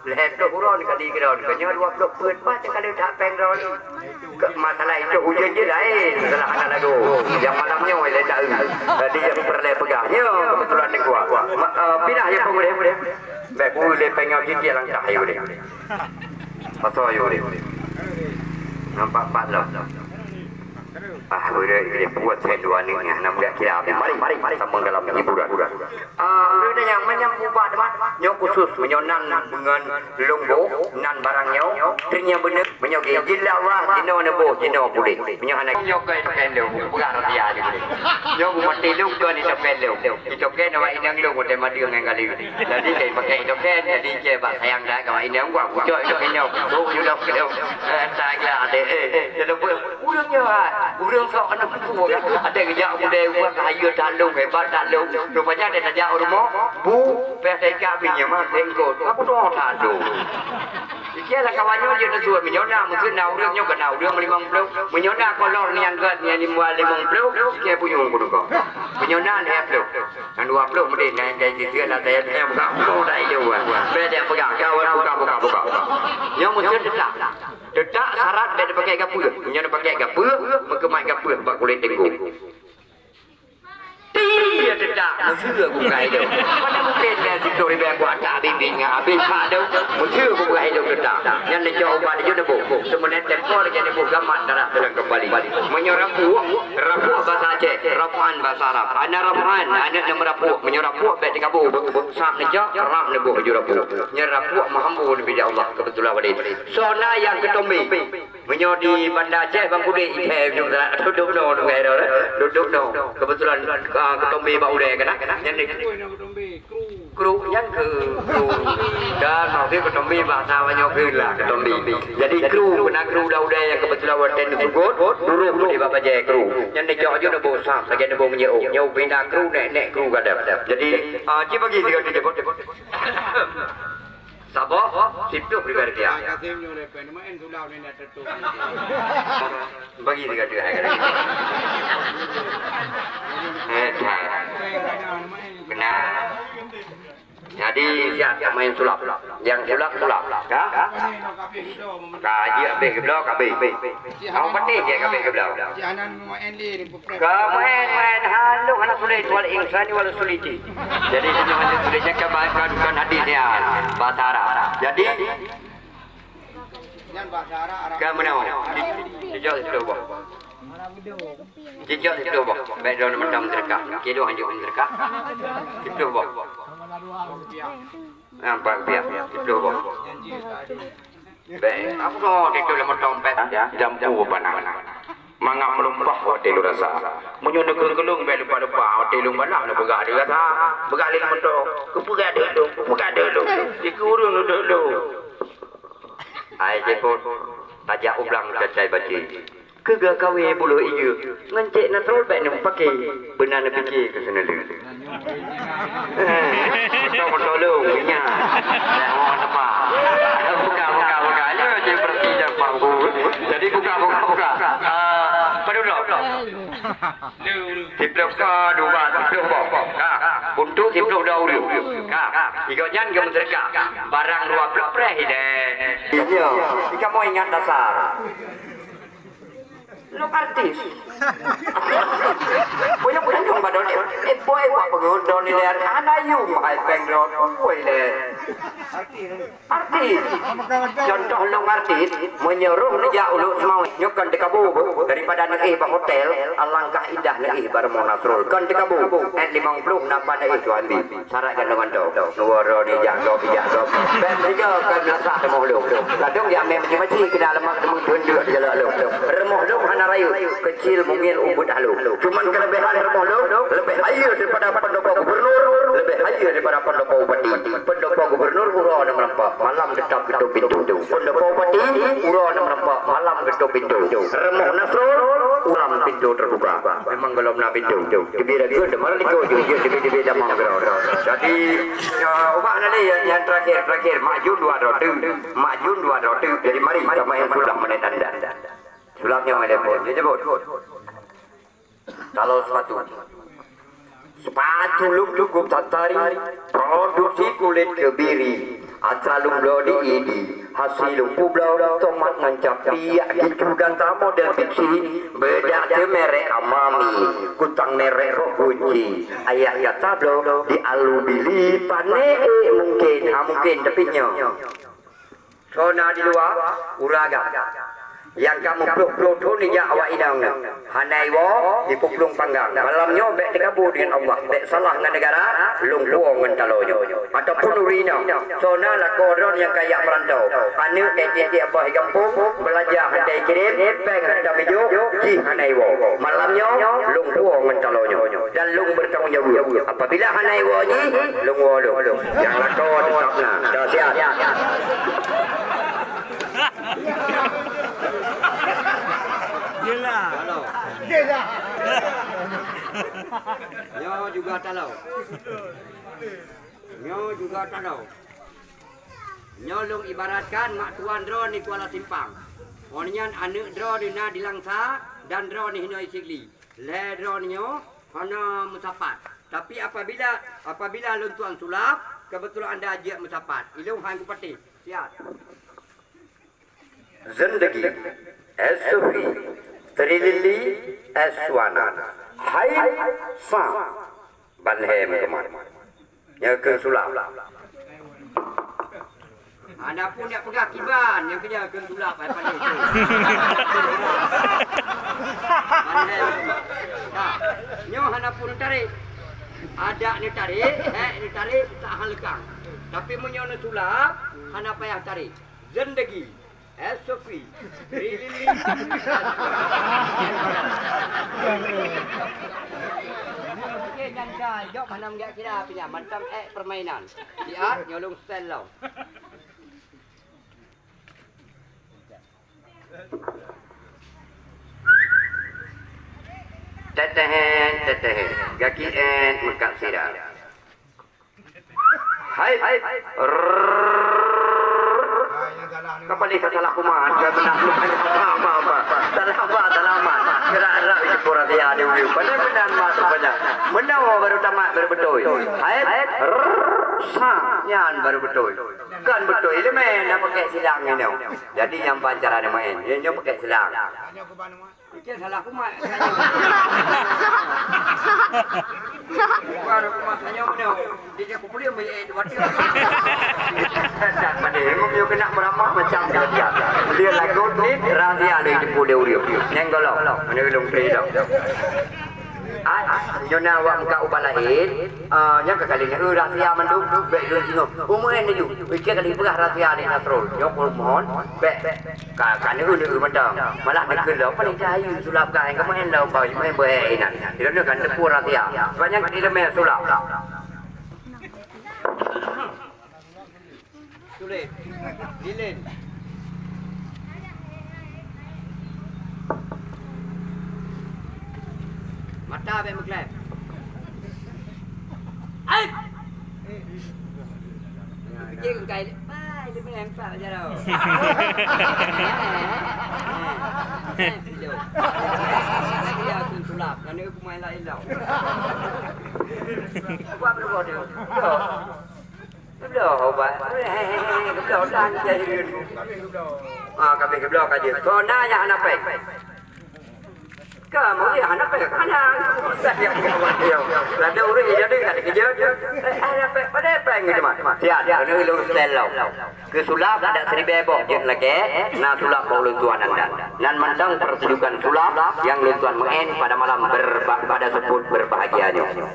Lhèe ploh uroe ni kali keudroe, nyoe dua ploh peuet, pat ka lheueh that péng droe ni. Keu masalah itu ujeuen je laén, masalah hana lagoe. Nyang malam nyoe lé taeu. Jadi nyang peureulèe peugah. Nyoe keubeutulan di kuah. Ma-, eh, pinah nyang peungurèh. Bèk ku Lé pengau titik langkah ayu deh. Pasal ayu deh. Nampak pat lah. Ah, boleh boleh buat saya dua ni ya. Nama gak kira habis. Mari, mari, mari. Sambung dalam hiburan. Ah, boleh tanya, menyang ubah teman. Nyo khusus, menyo nan dengan lombo, nan barang nyo. Ternyata bener, menyo gigi lah wah, jino nebo, jino boleh. Menyo anak nyo kai pakai lo, bukan dia aja boleh. Nyo mati lo, bukan itu kai lo. Itu kai nama inang lo, hotel madu dengan kali. Jadi, saya pakai itu kan, jadi saya bak sayang dah, kawan ini yang buat kucok itu kan, nyo. Oh, you dah kena, eh, tak ada, eh, eh, dia dah buat. Urang nyo, ah, urang sok anak kuku kan. Ada kerja muda buat kayu tak lo, hebat tak lo. Rupanya dia tajak rumah, bu, peh dekat minyak mah, sengkot. Aku tu tak lo. Ikilah kawan nyo je tu, meunyoe na, mungkin na urang nyo kena urang limong puluh. Meunyoe na kolor ni yang gat, yang limong puluh, ikia punyueng pun kau. Meunyoe na, lhèe puluh. Nang dua puluh mungkin na yang jadi dia lah, saya, saya bukan mau dah itu. Boleh dia pegang, kawan buka, buka, buka. Nyo mesti tetap. Tetap syarat dia pakai gapeur. Meunyoe pakai gapeur, meukeumai gapeur bak kulit tengku. Iya tetap, meuseu aku peugah hidup. Mana mungkin dia situ ribet buat tak bibit ngan habis pak tu. Meuseu aku peugah hidup tetap. Yang dia jauh ubat dia jauh debuk. Sebenarnya tempoh lagi debuk gamat darah sedang kembali. Meunyoe rapuh, rapuh bahasa Aceh, rapuhan bahasa Arab. Anak rapuhan, anak nama rapuh. Meunyoe rapuh, baik di kabu. Sam ni cak, rap debuk baju rapuh. Nyan rapuh mahambu Nabi Allah kebetulan wali. Sona yang ketombe. Meunyoe di Banda Aceh, Bang Kudek, eh, duduk no, duduk no, duduk no. Kebetulan, ah, ketombe bak ulèe kan, ah? Nyan ni. Kru, nyang keu, kru. Dan maksud ketombe bahasa banyak keu lah, ketombe. Jadi kru, kena kru dah ulèe yang kebetulan watèe neusugot, duruk di bak bajèe kru. Nyan ni cok aju neubo sam, lagèe neubo meunyeuk. Nyoe bina kru, nek, nek kru kadang. Jadi, ah, cik bagi tiga, tiga, tiga. Saboh, siplôh ribèe rupiah. Bagi tiga tiga hari. Eh, dah. Kena. Jadi, siap tak main sulap. Yang sulap, sulap. Ha? Ka haji habéh geubloe, ka habéh. Kamu petik je ka habéh geubloe. Kamaén-maén hana, hana sulit, wal insani wal suliti. Jadi, hana sulit, jangan bukan hadis ya, bahasa Arab. Jadi, kamu nama? Jijak siplôh boh. Jijak siplôh boh. Baik, dalam macam sedekah. Kilo hanya sedekah. Siplôh boh. Nampak dia? Siplôh boh. Bèk, aku dah tidur lama dompet, ha? Jampu bana. Mangat meulumpah watèe lôn rasa. Meunyoe neukeukeulong bèk lupa-lupa, watèe lôn bana neupeugah deuh rasa. Peugah lé meuto, kupeugah deuh lôn, kupeugah deuh lôn. Di kureueng deuh lôn. Hai jipot, tajak ublang cacai baci. Keu geukawen buloh ié ngon Cék Nasrul bèk neupaké, beuna neupiké keu seuneulheueh. Eh, beutôi-beutôi lôn, nyan. Nyan, oh, teuma. Buka, buka, buka. Ayo, cek berarti dah mampu. Jadi, buka, buka, buka. Ah, padum lom? Siplôh ka, dua, siplôh boh. Ka. Untuk siplôh dua ureueng. Ka. Tiga nyan ke masyarakat. Barang dua ploh preh deh. Iya. Jika mau ingat dasar. Lôn artis. Boya peudong bak Doni. Eh, boy, wak peudong ni lé. Hana yum hai péng rot. Boy lé. Artis. Contoh lôn artis, meunyoe roh neujak Uluk Seumawét, nyoe kon teukabu daripada neuéh bak hotel, alangkah indah neuéh bak rumoh Nasrul. Kon teukabu, eh, limong ploh napa neuéh tuan bi. Syarat gandong-gandong. Nuwara ni jak gob, jak gob. Bèk meusigoe ka meulasak rumoh lôn. Kadang jak mè maci-maci keunan lemak teumeu thon duek di jalan lôn. Rumoh lôn hana rayeuk, keucil mungil ubeut halôh. Cuman keulebihan rumoh lôn, leubeh hayeue daripada pendopo gubernur, leubeh hayeue daripada pendopo bupati. Pendopo gubernur uroe na meureumpok, malam teutap geutôp pintoe. Pendopo bupati uroe na meureumpok, malam geutôp pintoe. Rumoh Nasrul, ulam pintoe teubuka. Memang gohlom na pintoe. Teubiet ragut, teuma likot jeuet, jeuet teubiet-teubiet damang keudroe. Jadi, ya, ubak na lé nyang, nyang terakhir, terakhir. Mak Jun dua droe teuk. Mak Jun dua droe teuk. Jadi, mari, sama yang sudah menit anda. Sulap nyang ada pun. Dia sebut. Kalau sepatu. Sepatu luk cukup tatari, produksi kulit kebiri. Atra lôn bloe di Idi, hase lôn peubloe tomat ngon capiak, gincu gata model pipsi, beudak teuh merek Amami, kutang merek roh gunci. Ayah gata bloe di Alubili, pané ék mungken, ha mungken, tapi nyoe. Soe na di luwa, ura agam. Nyang ka meuploh-ploh thon nijak awak inong nyoe. Hana iwoe, jipeuplong panggang. Malam nyoe bèk teukabu deungon Allah, bèk salah ngon neugara, lôn puwoe ngon taloe nyoe. Ataupun ureueng inong, soe na lakoe droe nyang ka jak meurantau. Aneuk tiep-tiep boh gampông, beulanja hana ikirém, péng hana tamijok, jih hana iwoe. Malam nyoe, lôn puwoe ngon taloe nyoe. Dan lôn bertanggung jawab. Apabila hana iwoe jih, lôn woe lôn. Nyang lakoe teutap na. Dah siap. Yelah. Nyoe juga taloe. Nyoe juga taloe. Nyoe lôn ibaratkan mak tuan droeneuh di Kuala Simpang. Awaknyan aneuk droeneuh na di Langsa dan droeneuh hinoe Sigli. Lhèe droeneuh nyoe hana meusapat. Tapi apabila, apabila lôn tuan sulap, keubeutulan anda jeuet meusapat. Ilôn han kupatéh. Siap. Zindagi es Sufi, Trilili es Wana, hai sa ban lhèe meukeumah. Nyoe keu sulap. Hana pun jak peugah kiban, nyang keu nyoe keu sulap hai paléh. Ban lhèe meukeumah. Nah, nyoe hana pun neutarek. Adak neutarek, hék neutarek, tak haleukang. Tapi meunyoe neusulap, hana payah tarek. Zindagi es Sufi. Rilili. Oke, nyang ka jok hana meugak kira pih nyan, mantong ék permainan. Siat, nyoe lôn style lom. Tetehen, tetehen. Gaki en meukat sira. Hai. Rrrr. Ka paléh ka salah kumat, ka salah kumat. Apa, apa, apa. Salah apa, salah mat. Gerak-gerak di pura dia di uyu. Pandai benar mat rupanya. Meunoe baru tamat, baru beutôi. Hai. Rrrr. Sa, nyan baru beutôi. Kan beutôi. Ileumèe na pakai silang inoe. Jadi nyang ban cara neumaén. Nyoe, nyoe pakai silang. Iké salah kumat. Bukan kumat tanyoe meunoe. Dia jak kupuléh meuék dua tiga. Tak pandai. Memang dia kena meramah macam dia. Dia lagu ni rahsia dia jemput dia urip. Neng golok. Mana belum kena hidup. Ah, nyoe na awak muka ubah lain. Ah, nyang ka kali ni, eh, rahsia mandum. Bèk lôn singoh. Umeuén laju. Iké kali peugah rahsia ni Nasrul. Nyoe pun mohon. Bèk. Ka, ka neueu-neueu mantong. Malah neukeulok, paléng cahyu sulap ka, hana meu'en lom bak, meu'en beuhe inan. Droeneuh kan teupeu rahsia. Sabab nyan ka ileumèe sulap. Tuléh. Lilin. Mata bèk meuklèp. Ai! Pikir engkai, pai, dia main empat je tau. Eh, eh, eh, dia. Dia tu sulap, kerana aku main lain tau. Buat berapa dia? Dia bloe ubat. Dia bloe dan dia. Ah, kami dia bloe kaji. Kau na yang anak pai. Kamu ya anak pai kanan. Saya yang kawan dia. Lalu urang jadi ada kerja. Eh, anak pai pada pai gitu mah. Siap, dia ada lu setel lo. Ke sulap ada seribu boh jeuet lagèe na sulap boh lôn tuan anda. Nan mantong pertunjukan sulap yang lôn tuan main pada malam berba-, pada sebut berbahagia nyoe.